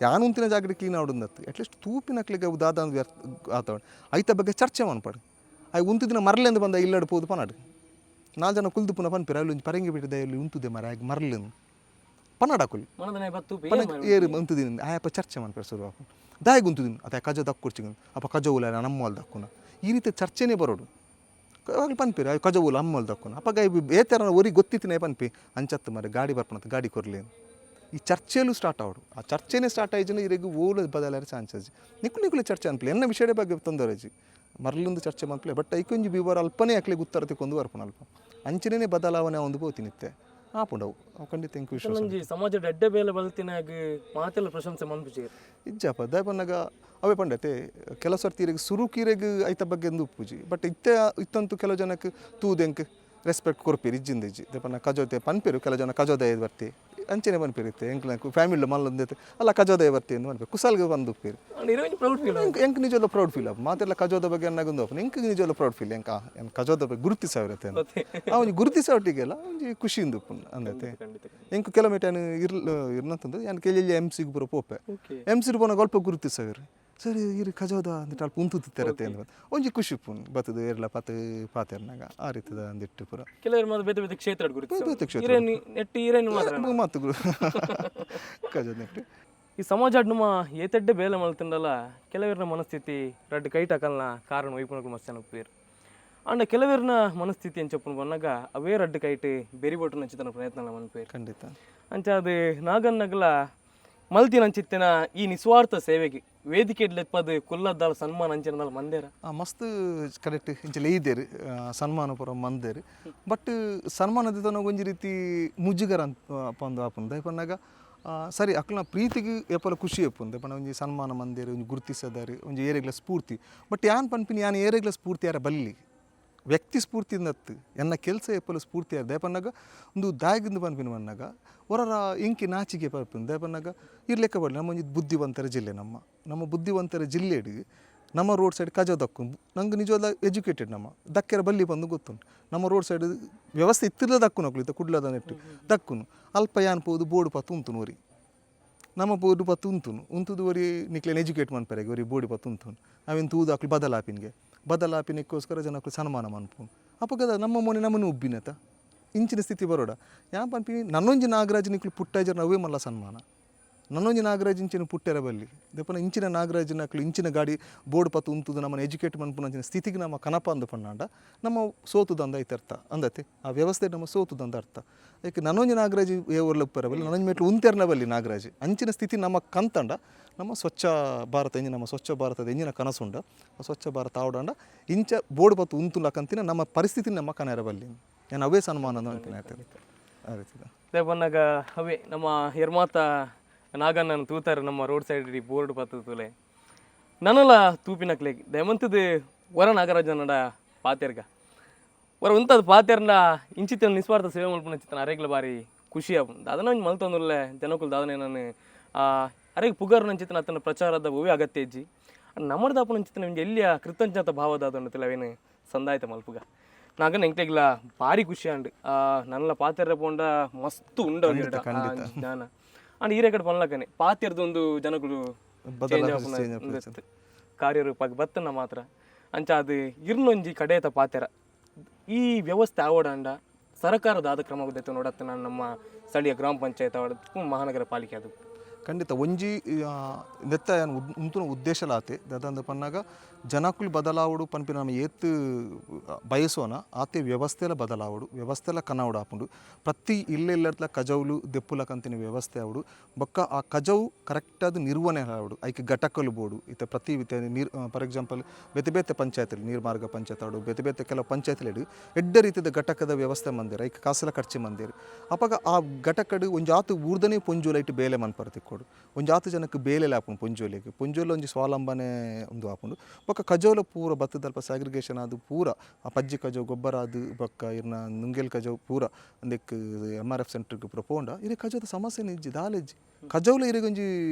ಯಾನ್ ಉಂತಿನ ಜಾಗಡೆ ಕ್ಲೀನ್ ಆಡುಂದತ್ತು ಅಟ್ಲೀಸ್ಟ್ ತೂಪಿನಕ್ಲಿಗೆ ಅವು ದಾದ ವ್ಯರ್ಥ ಆತವ ಐತ ಬಗ್ಗೆ ಚರ್ಚೆ ಮನ್ಪಡು. ಆಯ್ ಉಂತುದಿನ ಮರ್ಲೆಂದು ಬಂದ ಇಲ್ಲಡ್ ಪೋದು ಪನಡು ನಾಲ್ ಜನ ಕುಲ್ದು ಪುನ ಪನ್ಪೆರ್ ಅಲ್ಲಿ ಒಂಜಿ ಪರಂಗಿ ಬಿಟ್ಟು ದಯಲ್ಲಿ ಉಂತುದೆ ಮರ ಆಯ್ಗ್ ಮರ್ಲೆಂದು ಪನಡ ಅಕುಲು.
ಮನದನೆ ಬತ್ತು.
ಪನಕ್ ಏರು ಉಂತುದಿನ ಆಯಪ್ಪ ಚರ್ಚೆ ಮನ್ಪೆರ್ ಶುರು ಆಪುಂಡು. ದಾಯೆಗ್ ಉಂತುದಿನ? ಅತ್ತ ಕಜ ದಕ್ಕೊಡ್ಚಿಗ್. ಅಪ್ಪ ಕಜ ಉಲ ನಮ್ಮಲ್ ದಕ್ಕುನ, ಈ ರೀತಿ ಚರ್ಚೆನೇ ಬರೋಡು. ಅವಾಗ ಪನ್ಪೆರ್ ಅಯ್ಯೋ ಕಜ ಉಲ ಅಮ್ಮಲ್ ದಕ್ಕುನ. ಅಪ್ಪಗ ಏತೆರ ಒರಿ ಗೊತ್ತಿತ್ತಿನ ಪನ್ಪಿ ಅಂಚತ್ತು ಮರೆ ಗಾಡಿ ಬರ್ಪುನತ್ತ ಗಾಡಿ ಕೊರ್ಲಿ. ಈ ಚರ್ಚೆಯಲ್ಲೂ ಸ್ಟಾರ್ಟ್ ಆವಡು. ಆ ಚರ್ಚೆನೇ ಸ್ಟಾರ್ಟ್ ಆಯ್ಜಿನ ಇರೆಗ್ ಓಲ ಬದಲಾರ ಚಾನ್ಸಸ್. ನಿಕುಲು ನಿಕುಲು ಚರ್ಚೆ ಅನ್ಪಲೆ, ಎನ್ನ ವಿಷಯದ ಬಗ್ಗೆ ತೊಂದರೆ ಇಜ್ಜಿ, ಮರ್ಲೊಂದು ಚರ್ಚೆ ಮನ್ಪಲೆ. ಬಟ್ ಐಕೊಂಜಿ ವಿವರ ಅಲ್ಪನೇ ಅಕ್ಲೆಗ್ ಉತ್ತರ ತಿಕ್ಕೊಂದು ಬರ್ಪುನ ಅಲ್ಪ ಅಂಚನೇ ಬದಲಾವಣೆ ಒಂದು ಪೋತಿನಿತ್ತೆ ಆಪುಂಡವು ಅವು ಖಂಡಿತ ಎಂಕ್ ವಿಶ್ವಾಸ.
ಒಂಜಿ ಸಮಾಜದ ಎಡ್ಡೆ ಬೇಲೆ ಬಲ್ತಿನಾಗ ಮಾತೆಲ್ಲ ಪ್ರಶಂಸೆ ಮನ್ಪುಜೆರ್.
ಇಜ್ಜಪ್ಪ, ದಾಯೆ ಪನ್ನಗ ಅವೇ ಪಂಡತೆ ಕೆಲವು ಸರ್ತಿ ಇರೆಗ್ ಸುರುಕು ಇರೆಗ್ ಐತ ಬಗ್ಗೆ ಎಂದು ಉಪ್ಪುಜಿ. ಬಟ್ ಇತ್ತೆ ಇತ್ತಂತೂ ಕೆಲವು ಜನಕ್ಕೆ ತೂದೆಂಕ್ ರೆಸ್ಪೆಕ್ಟ್ ಕೊರ್ಪೆರ್, ಇಜ್ಜಿಂದ ಇಜ್ಜಿ. ದಾಯೆ ಪನ್ನ ಕಜೋತೆ ಪನ್ಪೆರು ಕೆಲವು ಜನ, ಕಜೋದಯ ಬರ್ತಿ ಅಂಚನೆ ಪನ್ಪೆರು. ಇತ್ತೆ ಎಂಕ್ಲ ಫ್ಯಾಮಿಲಿ ಮಲ್ಲೊಂದೈತೆ ಅಲ್ಲ, ಕಜೋದಯ ಬರ್ತಿ ಎಂದು ಪನ್ಪೆರು, ಕುಸಾಲ್ಗೆ ಬಂದು ಉಪ್ಪೇರು.
ಅಂಡ್ ಇರೋ ಒಂಜಿ ಪ್ರೌಡ್ ಫೀಲ್.
ಎಂಕ್ ಎಂಕ್ ನಿಜವಾಗ್ಲ ಪ್ರೌಡ್ ಫೀಲ್ ಆಪ್. ಮಾತೆಲ್ಲ ಕಜೋದ ಬಗ್ಗೆ ಅನ್ನಾಗೊಂದು ಆಪುಂಡು. ಎಂಕ್ ನಿಜವಾಗ್ಲ ಪ್ರೌಡ್ ಫೀಲ್ ಎಂಕ ಎಂಕ್ ಕಜೋದ ಬಗ್ಗೆ ಗುರುತಿಸಾವಿರತ್ತೆ. ಆ ಒಂಜಿ ಗುರುತಿಸಾವಟಿಗೆಲ್ಲ ಒಂಜಿ ಖುಷಿಯಿಂದ ಉಪ್ಪುಂಡು ಅಂದತೆ.
ಖಂಡಿತ.
ಎಂಕ್ ಕೆಲವು ಯಾನ್ ಇರ್ಲ್ ಇರ್ನಂತಂದು ಯಾನ್ ಕೆಲ್ಲಿ ಎಮ್ ಸಿಗ್ ಪೂರ ಪೋಪೆ. ಎಮ್ ಸಿಡ್ ಪೋನಾಗ ಅಲ್ಪ ಗುರುತಿಸಾವಿರು, ಸರಿ ಇರು ಕಜೋದ ಅಂದಿಟ್ಟು ಅಲ್ಪ ಉಂತುತ್ತಿರತ್ತೆ ಅಂದ್ ಒಂಜಿ ಖುಷಿ ಉಪ್ಪುಂಡು. ಬತ್ತದು ಏರ್ಲ ಪತ್ತು ಪಾತೆರ್ನಾಗ ಆ ರೀತಿದ ಅಂದಿಟ್ಟು ಪೂರ.
ಕೆಲವರು ಮಾತ್ರ ಬೇತೆ ಬೇತೆ ಕ್ಷೇತ್ರ ಗುರುತಿಸ
ಬೇತೆ ಕ್ಷೇತ್ರ.
ಇರೇನು ನೆಟ್ಟಿ ಇರೇನು ಮಾತ್ರ.
ಮಾತು ಕಜೋದ ನೆಟ್ಟು.
ಈ ಸಮಾಜ ನಮ್ಮ ಏತೆಡ್ಡೆ ಬೇಲೆ ಮಲ್ತಂಡಲ ಕೆಲವರನ ಮನಸ್ಥಿತಿ ರಡ್ಡ್ ಕೈಟ್ ಹಾಕಲ್ನ ಕಾರಣ ಒಯ್ಪುನಕು ಮಸ್ತ್ ಜನ ಉಪ್ಪುವೆರ್. ಆಂಡ ಕೆಲವರನ ಮನಸ್ಥಿತಿ ಎಂಚಪ್ಪುನು ಪನ್ನಗ ಅವೇ ರಡ್ಡ್ ಕೈಟ್ ಬೆರಿ ಬೊಟ್ಟು ನಂಚಿತನ ಪ್ರಯತ್ನ ಮನ್ಪುವೆರ್.
ಖಂಡಿತ.
ಅಂಚ ಅದು ನಾಗನ್ನಗಲ ಮಲ್ತಿನಂಚಿತ್ತಿನ ಈ ನಿಸ್ವಾರ್ಥ ಸೇವೆಗೆ ವೇದಿಕೆ ಲೆಪ್ಪದು ಕುಲ್ಲದ್ದಾಲ ಸನ್ಮಾನ ಅಂಚಿನದಾಲ ಮಂದೇರ.
ಆ ಮಸ್ತ್ ಕರೆಕ್ಟ್ ಇಂಚ ಲೇಯ್ದೇರು ಸನ್ಮಾನ ಪೂರ ಮಂದೇರು. ಬಟ್ ಸನ್ಮಾನದ ತನಕ ಒಂಜಿ ರೀತಿ ಮುಜುಗರ ಅಂತ ಪಂದು ಆಪುಂಡು. ದಾಯೆ ಪನ್ನಗ ಸರಿ ಅಕ್ಲ್ನ ಪ್ರೀತಿಗೆ ಏಪಲ ಖುಷಿ ಆಪುಂಡು. ದಾಯೆ ಪಂಡ ಒಂಜಿ ಸನ್ಮಾನ ಮಂದೇರು, ಒಂಜಿ ಗುರುತಿಸದಾರು, ಒಂಜಿ ಏರೆಗ್ಲ ಸ್ಫೂರ್ತಿ. ಬಟ್ ಯಾನ್ ಪನ್ಪಿನಿ ಯಾನ್ ಏರೆಗ್ಲ ಸ್ಫೂರ್ತಿ ಯಾರ ಬಲ್ಲಿ, ವ್ಯಕ್ತಿ ಸ್ಫೂರ್ತಿಯಿಂದ ಎನ್ನ ಕೆಲಸ ಏಪಲ ಸ್ಫೂರ್ತಿ ಯಾರು. ದಾಯೆ ಪನ್ನಗ ಒಂದು ದಾಯಗಿಂದ ಪನ್ಪಿನ ಪನ್ನಗ ಹೊರರ ಇಂಕಿ ನಾಚಿಕೆ ಪನ್ಪಿನ. ದಾಯೆ ಪನ್ನಗ ಇರ್ ಲೆಕ್ಕ ಬರಲಿ ನಮ್ಮ ಒಂಜಿ ಬುದ್ಧಿವಂತರ ಜಿಲ್ಲೆ. ನಮ್ಮ ನಮ್ಮ ಬುದ್ಧಿವಂತರ ಜಿಲ್ಲೆಡ್ ನಮ್ಮ ರೋಡ್ ಸೈಡ್ ಕಜ ದಕ್ಕು ನಂಗೆ ನಿಜವಾದ ಎಜುಕೇಟೆಡ್ ನಮ್ಮ ದಕ್ಕೆರ ಬಲ್ಲಿ ಬಂದು ಗೊತ್ತುಂಟು. ನಮ್ಮ ರೋಡ್ ಸೈಡ್ ವ್ಯವಸ್ಥೆ ಇತ್ತಿರ್ಲ ದಕ್ಕುನು ಅಕ್ಲು ಇತ್ತ ಕುಡ್ಲದ ನೆಟ್ಟು ದಕ್ಕುನು. ಅಲ್ಪ ಯಾನ್ ಪೋದು ಬೋರ್ಡ್ ಪತ್ತು ಉಂತುನು ಒರಿ ನಮ್ಮ ಬೋರ್ಡ್ ಪತ್ತು ಉಂತುನು ಉಂತುದು ಒರಿ ನಿಕ್ಲೇನ್ ಎಜುಕೇಟ್ ಮನ್ಪೆರೆಗೆ ಒರಿ ಬೋರ್ಡ್ ಪತ್ತು ಉಂತುನು. ಅವೆನ್ ತೂದು ಅಕ್ಲು ಬದಲಾಪಿನ್ಗೆ ಬದಲಾಪಿನಕ್ಕೋಸ್ಕರ ಜನಕ್ಲು ಸನ್ಮಾನ ಮನ್ಪುನು. ಅಪಗದ ನಮ್ಮ ಮೋನೆ ನಮ್ಮನ್ನು ಉಬ್ಬಿನತ ಇಂಚಿನ ಸ್ಥಿತಿ ಬರೋಡ. ಯಾನ್ ಪನ್ಪಿನಿ ನನ್ನೊಂಜಿ ನಾಗರಾಜ್ ನಿಕ್ಲು ಪುಟ್ಟಾಜರ್ ಅವೇ ಮಲ್ಲ ಸನ್ಮಾನ. ನನ್ನೊಂಜಿ ನಾಗರಾಜ್ ಇಂಚಿನ ಪುಟ್ಟೆರ ಬಲ್ಲಿ ದೆಪ್ಪನ ಇಂಚಿನ ನಾಗರಾಜನಕ್ಲು ಇಂಚಿನ ಗಾಡಿ ಬೋರ್ಡ್ ಪತ್ತು ಉಂತುದು ನಮ್ಮನ್ನು ಎಜುಕೇಟ್ ಮನ್ಪುನ ಸ್ಥಿತಿಗೆ ನಮ್ಮ ಕನಪ ಅಂದು ಪನ್ನಾಂಡ ನಮ್ಮ ಸೋತುದಂದ ಐತೆ ಅರ್ಥ ಅಂದತೆ. ಆ ವ್ಯವಸ್ಥೆ ನಮ್ಮ ಸೋತುದಂದ ಅರ್ಥ. ಏಕೆ ನನ್ನೊಂಜಿ ನಾಗರಾಜ್ ಏ ಊರ್ಲ ಉಪ್ಪೆರ ಬಲ್ಲಿ, ನನ್ನೊಂಜಿ ಮೆಟ್ಲು ಉಂತೆರ್ನ ಬಲ್ಲಿ ನಾಗರಾಜ್ ಅಂಚಿನ ಸ್ಥಿತಿ ನಮ್ಮ ಕಂತಂಡ ನಮ್ಮ ಸ್ವಚ್ಛ ಭಾರತ ಇಂಜಿನ ನಮ್ಮ ಸ್ವಚ್ಛ ಭಾರತದ ಇಂಜಿನ ಕನಸುಂಡ ಆ ಸ್ವಚ್ಛ ಭಾರತ ಆವಡಂಡ ಇಂಚ ಬೋರ್ಡ್ ಪತ್ತು ಉಂತುಲ ಕಂತಿನ ನಮ್ಮ ಪರಿಸ್ಥಿತಿ ನಮ್ಮ ಕನೆರ ಬಲ್ಲಿ ನಾನು ಅವೇ ಸನ್ಮಾನ ಅಂದ್ ಅನ್ಪಿನ ಆ ರೀತಿದ.
ಅದೇ ಬಂದಾಗ ಅವೇ ನಮ್ಮ ಎರ್ಮಾತ ನಾಗಣ್ಣನ ತೂತಾರೆ ನಮ್ಮ ರೋಡ್ ಸೈಡ್ ಈ ಬೋರ್ಡ್ ಪತ್ತು ತೂಲೆ ನನಲ ತೂಪಿನಕ್ಲೆ ದಯಮಂತದ ವರ ನಾಗರಾಜನಡ ಪಾತೆರ್ಗ ವರ ಉಂತದ ಪಾತೆರ್ನ ಇಂಚಿತ್ತಿನ ನಿಸ್ವಾರ್ಥ ಸೇವೆ ಮಲ್ಪುನ ಚಿತ್ತನ ಅರೆಗ್ಲ ಬಾರಿ ಖುಷಿ ಆಪುಂಡು. ದಾದನ ಒಂಜಿ ಮಲ್ತೊಂದುಲ್ಲೆ ಜನಕುಲು ದಾದನೆ ನಾನು ಅರೆಗ್ ಪುಗರ್ ನಂಚಿತ್ತನ ಅತನ ಪ್ರಚಾರದ ಒವ್ವೇ ಅಗತ್ಯ ಇಜ್ಜಿ. ನಮ್ಮರ್ದಾಪುನ ಅಂಚಿತ್ತನ ಒಂಜಿ ಎಲ್ಲಿಯ ಕೃತಜ್ಞತ ಭಾವದಾದನ್ನು ಅವೇನು ಸಂದಾಯ್ತ ಮಲ್ಪುಗ ನಾಗನ ಎಂಕ್ಲೆಗ್ಲ ಭಾರಿ ಖುಷಿ ಆಂಡ್. ನನ್ನಲ ಪಾತೆರ ಪೋಂಡ ಮಸ್ತ್ ಉಂಡ ಜ್ಞಾನ ಅಂಡ್ ಈರೆ ಕಡೆ ಪನ್ಲಕನೆ ಪಾತೆರ್ದೊಂದು ಜನಕುಲು change ಆಪುನ ಉಂದೆತ್ತ್. ಕಾರ್ಯರೂಪ ಬತ್ತನ ಮಾತ್ರ ಅಂಚ ಅದು ಇರ್ನೊಂಜಿ ಕಡೇತ ಪಾತೆರ ಈ ವ್ಯವಸ್ಥೆ ಆವಡಾಂಡ ಸರ್ಕಾರದ ಆದ ಕ್ರಮ ಗೊತ್ತಾಯ್ತು ನೋಡತ್ತ ನಾನು ನಮ್ಮ ಸ್ಥಳೀಯ ಗ್ರಾಮ ಪಂಚಾಯತ್ ಆವಡ ಮಹಾನಗರ ಪಾಲಿಕೆ ಅದು.
ಖಂಡಿತ ಒಂಜಿ ನೆತ್ತ ಯಾನ್ ಉಂತುನ ಉದ್ದೇಶಲಾತೆ ದಾದಂದ ಪನ್ನಾಗ ಜನಕುಲು ಬದಲಾವಡು ಪನ್ಪಿನ ನಮ್ಮ ಏತ್ ಬಯಸೋನ ಆತೆ ವ್ಯವಸ್ಥೆಲ ಬದಲಾವಡು, ವ್ಯವಸ್ಥೆಲ ಕನಾವಡು ಆಪುಂಡು. ಪ್ರತಿ ಇಲ್ಲ ಇಲ್ಲತ್ಲ ಕಜೌಲು ದೆಪ್ಪುಲ ಕಂತಿನ ವ್ಯವಸ್ಥೆ ಆವಡು. ಬೊಕ್ಕ ಆ ಕಜವು ಕರೆಕ್ಟ್ ಆದ್ ನಿರ್ವಹಣೆ ಆವಡು. ಐಕ್ ಘಟಕಲು ಬೋಡು. ಇತ್ತೆ ಪ್ರತಿ ನೀರು ಫಾರ್ ಎಕ್ಸಾಂಪಲ್ ಬೇತೆ ಬೇತೆ ಪಂಚಾಯತ್ ನೀರ್ಮಾರ್ಗ ಪಂಚಾಯತ್ ಆವಡು ಬೇತೆ ಬೇತೆ ಕೆಲವು ಪಂಚಾಯತ್ಲೆಡ್ ಎಡ್ಡೆ ರೀತಿದ ಘಟಕದ ವ್ಯವಸ್ಥೆ ಮಂದಿರ ಐಕ್ ಕಾಸಲ ಖರ್ಚು ಮಂದಿರ. ಅಪಗ ಆ ಘಟಕಡ್ ಒಂಜಾತು ಊರ್ದನೇ ಪೊಂಜೋಲು ಐಟ್ ಬೇಲೆ ಮನ್ಪರ ತಿಕ್ಕೊಡು. ಒಂಜಾತು ಜನಕ್ಕೆ ಬೇಲೆ ಆಪುಂಡು ಪೊಂಜೋಲೆಗ್ ಪೊಂಜೋಲು ಒಂಜಿ ಸ್ವಾವಲಂಬನೆ ಒಂದು ಆಪುಂಡು. ಬೊಕ್ಕ ಕಜೋಲ ಪೂರ ಬತ್ತದಲ್ಪ ಸ್ಯಾಗ್ರಿಗೇಷನ್ ಆದ್ ಪೂರ ಆ ಪಜ್ಜಿ ಕಜವು ಗೊಬ್ಬರ ಆದ್ ಬೊಕ್ಕ ಇರ್ನ ನುಂಗೆಲ್ ಕಜವು ಪೂರ ಅಂದೆಕ್ M R F ಸೆಂಟ್ರಿಗೆ ಪೂರ ಪೋಂಡ ಇರೆ ಕಜೋದ ಸಮಸ್ಯೆನೇ ಇಜ್ಜಿ ದಾಲ ಇಜ್ಜಿ. ಕಜವುಲ ಇರೆಗೊಂಜಿ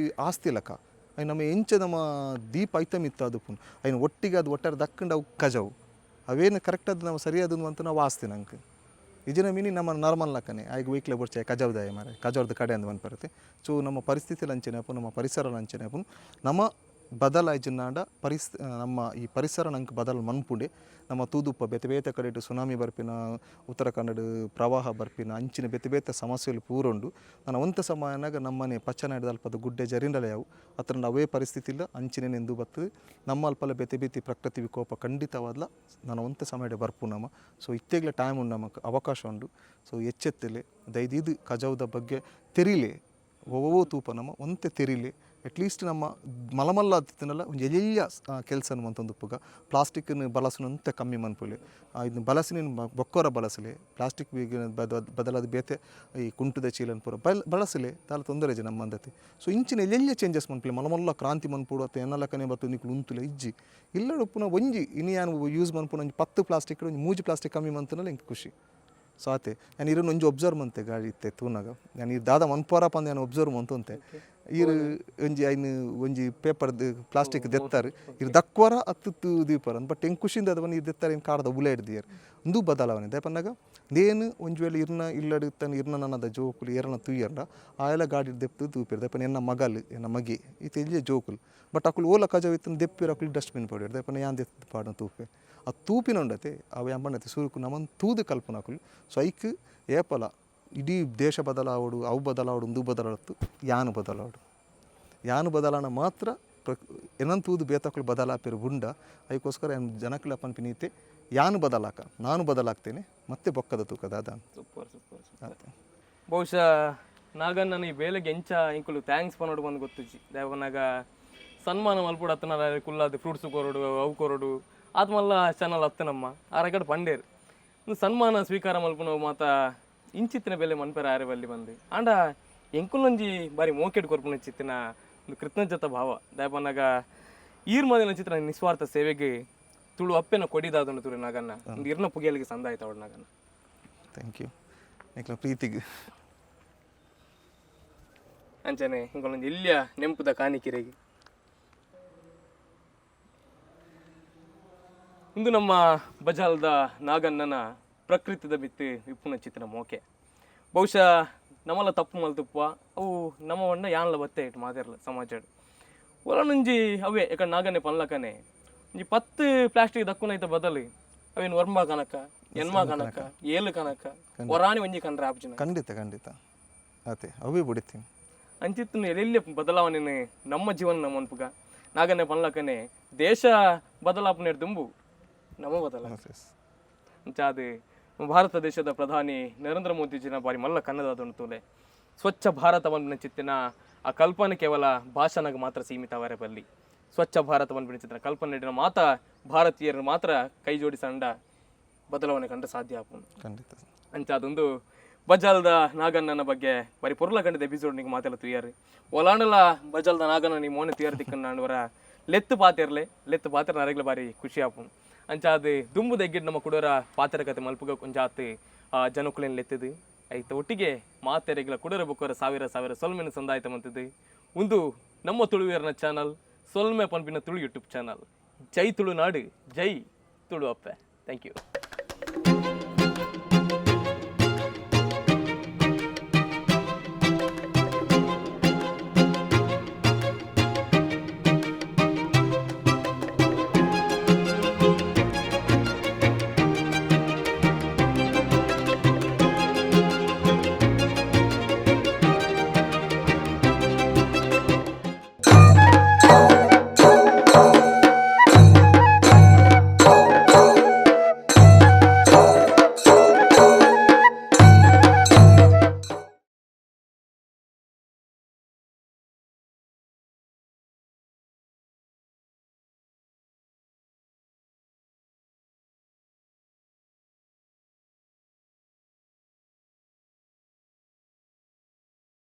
ಆಸ್ತಿ ಲಕ ಅಯ್ ನಮ್ಮ ಎಂಚ ನಮ್ಮ ದೀಪ ಐತಮ್ ಇತ್ತು ಅದು ಪುನ್ ಐನ್ ಒಟ್ಟಿಗೆ ಅದು ಒಟ್ಟಾರೆ ದಕ್ಕಂಡ ಅವು ಕಜವು ಅವೇನು ಕರೆಕ್ಟ್ ಅದು ನಾವು ಸರಿಯಾದ ಅಂತ ನಾವು ಆಸ್ತಿ ನಂಗೆ ಇಜಿನ ಮೀನಿ ನಮ್ಮ ನಾರ್ಮಲ್ ಲಕ್ಕನೆ ಆಯ್ಗೆ ವೆಹಿಕಲ್ ಬೊಡ್ಚೆ ಕಜವ್ದಾಯ ಮಾರೆ ಕಜವ್ದ ಕಡೆ ಅಂದ್ ಮನ್ಪರತೆ. ಸೊ ನಮ್ಮ ಪರಿಸ್ಥಿತಿ ಲಂಚನೆ ಅಪ್ಪು ನಮ್ಮ ಪರಿಸರ ಲಂಚನೆ ಅಪ್ಪು ನಮ್ಮ ಬದಲಾಯ್ಜಿನಾಂಡ ನಮ್ಮ ಈ ಪರಿಸರ ನಂಗೆ ಬದಲು ಮನ್ಪುಂಡೆ. ನಮ್ಮ ತೂದುಪ್ಪ ಬೇತೆ ಬೇತೆ ಕಡೆಟ್ ಸುನಾಮಿ ಬರ್ಪಿನ, ಉತ್ತರ ಕನ್ನಡ ಪ್ರವಾಹ ಬರ್ಪಿನ, ಅಂಚಿನ ಬೇತೆ ಬೇತೆ ಸಮಸ್ಯೆಲು ಪೂರುಂಡು. ನನ್ನ ಒಂತ ಸಮಯನಾಗ ನಮ್ಮನೆ ಪಚ್ಚನಾಡಿದ ಅಲ್ಪದ ಗುಡ್ಡೆ ಜರಿಂಡಲೆ ಯಾವು ಅತ್ರ ಅವೇ ಪರಿಸ್ಥಿತಿ ಇಲ್ಲ ಅಂಚಿನ ನೆಂದು ಬರ್ತದೆ. ನಮ್ಮ ಅಲ್ಪಲ ಬೇತೆ ಬೇತೆ ಪ್ರಕೃತಿ ವಿಕೋಪ ಖಂಡಿತವಾದ್ಲ ನಾನು ಒಂತ ಸಮಯಡೆ ಬರ್ಪು ನಮ್ಮ. ಸೊ ಇತ್ತೆಗ್ಲ ಟೈಮ್ ಉಂಡು, ನಮಕ್ ಅವಕಾಶ ಉಂಡು. ಸೊ ಎಚ್ಚೆತ್ತಲೆ ದೈದಿದು ಕಜೌದ ಬಗ್ಗೆ ತೆರಿಲೆ, ಒವೋ ತೂಪ ನಮ್ಮ ಒಂತೆ ತೆರಿಲೆ. ಅಟ್ಲೀಸ್ಟ್ ನಮ್ಮ ಮಲಮಲ್ಲ ತಿನ್ನಲ್ಲ ಒಂಜಿ ಎಲ್ಯ ಕೆಲಸ ಮಂತೊಂದು ಉಪ್ಪುಗ ಪ್ಲಾಸ್ಟಿಕ್ನು ಬಳಸುನಂತೆ ಕಮ್ಮಿ ಮನ್ಪುಲೆ, ಇದನ್ನ ಬಳಸಿನ ಬೊಕ್ಕೋರ ಬಳಸಲೆ, ಪ್ಲಾಸ್ಟಿಕ್ ಬದಲಾದ ಬೇತೆ ಈ ಕುಂಟುದ ಚೀಲನ್ ಪೂರ ಬಳಸಲೆ, ದಾಲ ತೊಂದರೆ ಇಜ್ಜಿ ನಮ್ಮ ಅಂದತಿ. ಸೊ ಇಂಚಿನ ಎಲ್ಲೆಲ್ಲ ಚೇಂಜಸ್ ಮನ್ಪುಲೆ, ಮಲಮಲ್ಲ ಕ್ರಾಂತಿ ಮನ್ಪುಡು ಅತ್ತ ಎನ್ನಲಕ್ಕನೆ ಬತ್ತು ನಿಕ್ಲು ಉಂತುಲೆ ಇಜ್ಜಿ ಇಲ್ಲ ಉಪ್ಪುನ ಒಂಜಿ ಇನಿ ಯಾನ್ ಯೂಸ್ ಮನ್ಪುನ ಒಂಜಿ 10 ಪ್ಲಾಸ್ಟಿಕ್ ಒಂಜಿ 3 ಪ್ಲಾಸ್ಟಿಕ್ ಕಮ್ಮಿ ಮಂತನಲ್ಲ ಎಂಕ್ ಖುಷಿ. ಸೊ ಆತೆ ನಾನು ಇರನ್ನು ಒಂಜಿ ಒಬ್ಸರ್ವ್ ಮಂತೆ ಗಾಡಿ ಇತ್ತೆ ತೂನಾಗ ನಾನು ಈ ದಾದ ಮನ್ಪೋರಪ್ಪ ಅಂದ್ ನಾನು ಒಬ್ಸರ್ವ್ ಮಂತೊಂತೆ. ಇರು ಒಂಜಿ ಐನು ಒಂಜಿ ಪೇಪರ್ ಪ್ಲಾಸ್ಟಿಕ್ ದೆತ್ತಾರೆ, ಇರು ದಕ್ವರ ಅತ್ತು ದೀಪರ. ಬಟ್ ಹೆಂಗೆ ಖುಷಿಯಿಂದ ಅದವನ್ನು ಇರು ದೆತ್ತಾರೆ, ಏನು ಕಾಡ್ದ ಉಲೆ ಹಿಡ್ದಿಯರ್ ಒಂದು ಬದಲಾವಣೆ ದಯಪನ್ನಾಗ ನೇನು ಒಂಜಿ ವೇಳೆ ಇರ್ನ ಇಲ್ಲಡು ತನ್ನ ಇರ್ನ ನನ್ನದ ಜೋಕುಲು ಏರನ ತೂಯರ್ನ ಆಯಲ ಗಾಡಿ ದೆಪ್ತು ತೂಪಿರ್ ದಯಪನ ಎನ್ನ ಮಗಲ್ ಎನ್ನ ಮಗೆ ಇತ್ತೆ ಇಲ್ಲೇ ಜೋಕುಲು. ಬಟ್ ಅಕುಲು ಓಲ ಕಜವ್ ಇತ್ತನ ದೆಪ್ಪಿರ ಅಕುಲು ಡಸ್ಟ್ಬಿನ್ ಪಾಡಿಯರ್ ದಯಪನ ಯಾನ್ ದೆತ್ತು ಪಾಡನ ತೂಪೆ ಆ ತೂಪಿನ ಉಂಡತೆ ಅವು ಎಂಬಣ್ಣತೆ ಸುರುಕು ನಮ್ಮನ್ನು ತೂದು ಕಲ್ಪನ ಅಕುಲು. ಸೊ ಐಕ್ ಏಪಲ ಇಡೀ ದೇಶ ಬದಲಾವಡು, ಅವು ಬದಲಾವಡು, ಉಂದು ಬದಲಾವತ್ತು ಯಾನು ಬದಲಾವಡು, ಯಾನು ಬದಲಾವಣೆ ಮಾತ್ರ ಏನಂತ ತೂದು ಬೇತಕುಲು ಬದಲಾಪಿರು ಉಂಡ. ಅದಕ್ಕೋಸ್ಕರ ಏನು ಜನಕುಲ ಪನ್ಪಿನೀತೆ ಯಾನು ಬದಲಾಕ ನಾನು ಬದಲಾಗ್ತೇನೆ ಮತ್ತೆ ಬೊಕ್ಕದ ತೂಕದ ಅದ.
Super super super. ಬಹುಶಃ ನಾಗಣ್ಣನ ಈ ಬೇಲೆಗೆ ಎಂಚ ಇಂಕುಲು thanks ಪನ್ನೋಡು ಬಂದು ಗೊತ್ತುಜ್ಜಿ. ದೇವನಾಗ ಸನ್ಮಾನ ಮಲ್ಪುಡು ಅತ್ತನ ಕುಲ್ಲಾದ ಫ್ರೂಟ್ಸ್ ಕೊರಡು ಅವು ಕೊರಡು ಆತ್ಮಲ್ಲ ಚಾನಲ್ ಅತ್ತನಮ್ಮ ಆರಗಡೆ ಪಂಡೇರು ಸನ್ಮಾನ ಸ್ವೀಕಾರ ಮಲ್ಪುನವು ಮಾತ ಇಂಚಿತ್ತಿನ ಬೆಲೆ ಮನ್ಪೆರ ಆರೆ ಬಲ್ಲಿ ಬಂದು ಆಂಡ ಎಂಕುಲೊಂಜಿ ಬಾರಿ ಮೋಕೆಟ್ ಕೊರ್ಪುನ ಚಿತ್ತಿನ ಒಂದು ಕೃತಜ್ಞತ ಭಾವ. ದಯಪನ್ನಾಗ ಈರ್ ಮದಿನ ಚಿತ್ರ ನಿಸ್ವಾರ್ಥ ಸೇವೆಗೆ ತುಳು ಅಪ್ಪೆನ ಕೊಡಿದಾದನು ತುರು ನಾಗನ್ನ ಒಂದು ಇರ್ನ ಪುಗಿಯಲಿಗೆ ಸಂದಾಯ್ತು ಅವಳು ನಾಗನ್ನ.
Thank you ನಿಕ್ಲ ಪ್ರೀತಿಗೆ.
ಅಂಚನೆ ಇಂಕೊಲೊಂಜಿ ಇಲ್ಲಿಯ ನೆಂಪುದ ಕಾಣಿಕೆರೆಗೆ ಇಂದು ನಮ್ಮ ಬಜಾಲ್ದ ನಾಗಣ್ಣನ ಪ್ರಕೃತಿದ ಬಿತ್ತು ಇಪ್ಪುನ ಚಿತ್ತಿನ ಮೋಕೆ. ಬಹುಶಃ ನಮ್ಮಲ್ಲ ತಪ್ಪು ಮಲ್ತುಪ್ಪ ಅವು ನಮ್ಮ ವಣ್ಣ ಯಾನ್ಲ ಬತ್ತೆ ಇಟ್ಟು ಮಾತಿರಲ್ಲ ಸಮಾಜ ಒಲನುಂಜಿ ಅವೇ ಯಾಕಂದ್ರೆ ನಾಗನ್ನೇ ಪನ್ಲಕನೆ ಒಂಜಿ 10 ಪ್ಲಾಸ್ಟಿಕ್ ದಕ್ಕುನೈತ ಬದಲು ಅವೇನು ವರ್ಮ ಕನಕ ಎನ್ಮ ಕನಕ ಏಳು ಕನಕ ಒರಾಣಿ ಒಂಜಿ ಕಂಡ್ರೆ ಆಪ್ಜಿನ.
ಖಂಡಿತ ಖಂಡಿತ ಅದೇ ಅವೇ ಬಿಡ್ತೀನಿ.
ಅಂಚಿತ್ತು ಎಲ್ಲೆಲ್ಲಿ ಬದಲಾವಣೆ ನಮ್ಮ ಜೀವನ ನಮ್ಮ ಅನ್ಪುಗ ನಾಗನ್ನೇ ಪನ್ಲಕನೆ ದೇಶ ಬದಲಾಪನೆ ದುಂಬು ನಮ್ಮ ಬದಲ ಅಂಚಾದ ಭಾರತ ದೇಶದ ಪ್ರಧಾನಿ ನರೇಂದ್ರ ಮೋದಿಜಿನ ಬಾರಿ ಮಲ್ಲ ಕನ್ನಡದ ತೋಲೆ ಸ್ವಚ್ಛ ಭಾರತವನ್ನು ಚಿತ್ತಿನ ಆ ಕಲ್ಪನೆ ಕೇವಲ ಭಾಷಣಗೆ ಮಾತ್ರ ಸೀಮಿತವರೆ ಬಲ್ಲಿ. ಸ್ವಚ್ಛ ಭಾರತವನ್ನು ಚಿತ್ತಿನ ಕಲ್ಪನೆ ಮಾತ ಭಾರತೀಯರು ಮಾತ್ರ ಕೈ ಜೋಡಿಸಂಡ ಬದಲಾವಣೆ ಕಂಡ ಸಾಧ್ಯ ಆಪುಂಡು.
ಖಂಡಿತ.
ಅಂಚಾದೊಂದು ಬಜಾಲ್ದ ನಾಗಣ್ಣನ ಬಗ್ಗೆ ಬರಿ ಪೊರ್ಲ ಕಂಡದ ಎಪಿಸೋಡ್ ನಿಂಗೆ ಮಾತೆಲ್ಲ ತುಯ್ಯಾರು ಒಲಾಂಡಲ ಬಜಾಲ್ದ ನಾಗಣ್ಣ ನೀವು ಮೋನೆ ತುಯ್ಯಾರ ದಿಕ್ಕನ್ನಾಂಡವರ ಲೆತ್ತು ಪಾತಿರ್ಲೆ ಲೆತ್ತು ಪಾತ್ರ ನರಗ್ಲ ಬಾರಿ ಖುಷಿ ಆಪುಂಡು. ಅಂಚಾದ ದುಂಬುದ ಎಗ್ಗಿಡ್ ನಮ್ಮ ಕುಡೋರ ಪಾತ್ರ ಕತೆ ಮಲ್ಪುಗ ಕೊಂಚಾತ್ ಆ ಜನಕುಲೇನು ಲೆತ್ತದು ಐತ ಒಟ್ಟಿಗೆ ಮಾತೆರೆಗ್ಲ ಕುಡೋರ ಬೊಕ್ಕೋರ ಸಾವಿರ ಸಾವಿರ ಸೊಲ್ಮೆನ ಸಂದಾಯ್ತ ಮಂತದ್ದು. ಒಂದು ನಮ್ಮ ತುಳುವೇರ್ನ ಚಾನಲ್ ಸೊಲ್ಮೆ ಪನ್ಪಿನ ತುಳು ಯೂಟ್ಯೂಬ್ ಚಾನಲ್. ಜೈ ತುಳುನಾಡು, ಜೈ ತುಳು ಅಪ್ಪೆ. Thank you.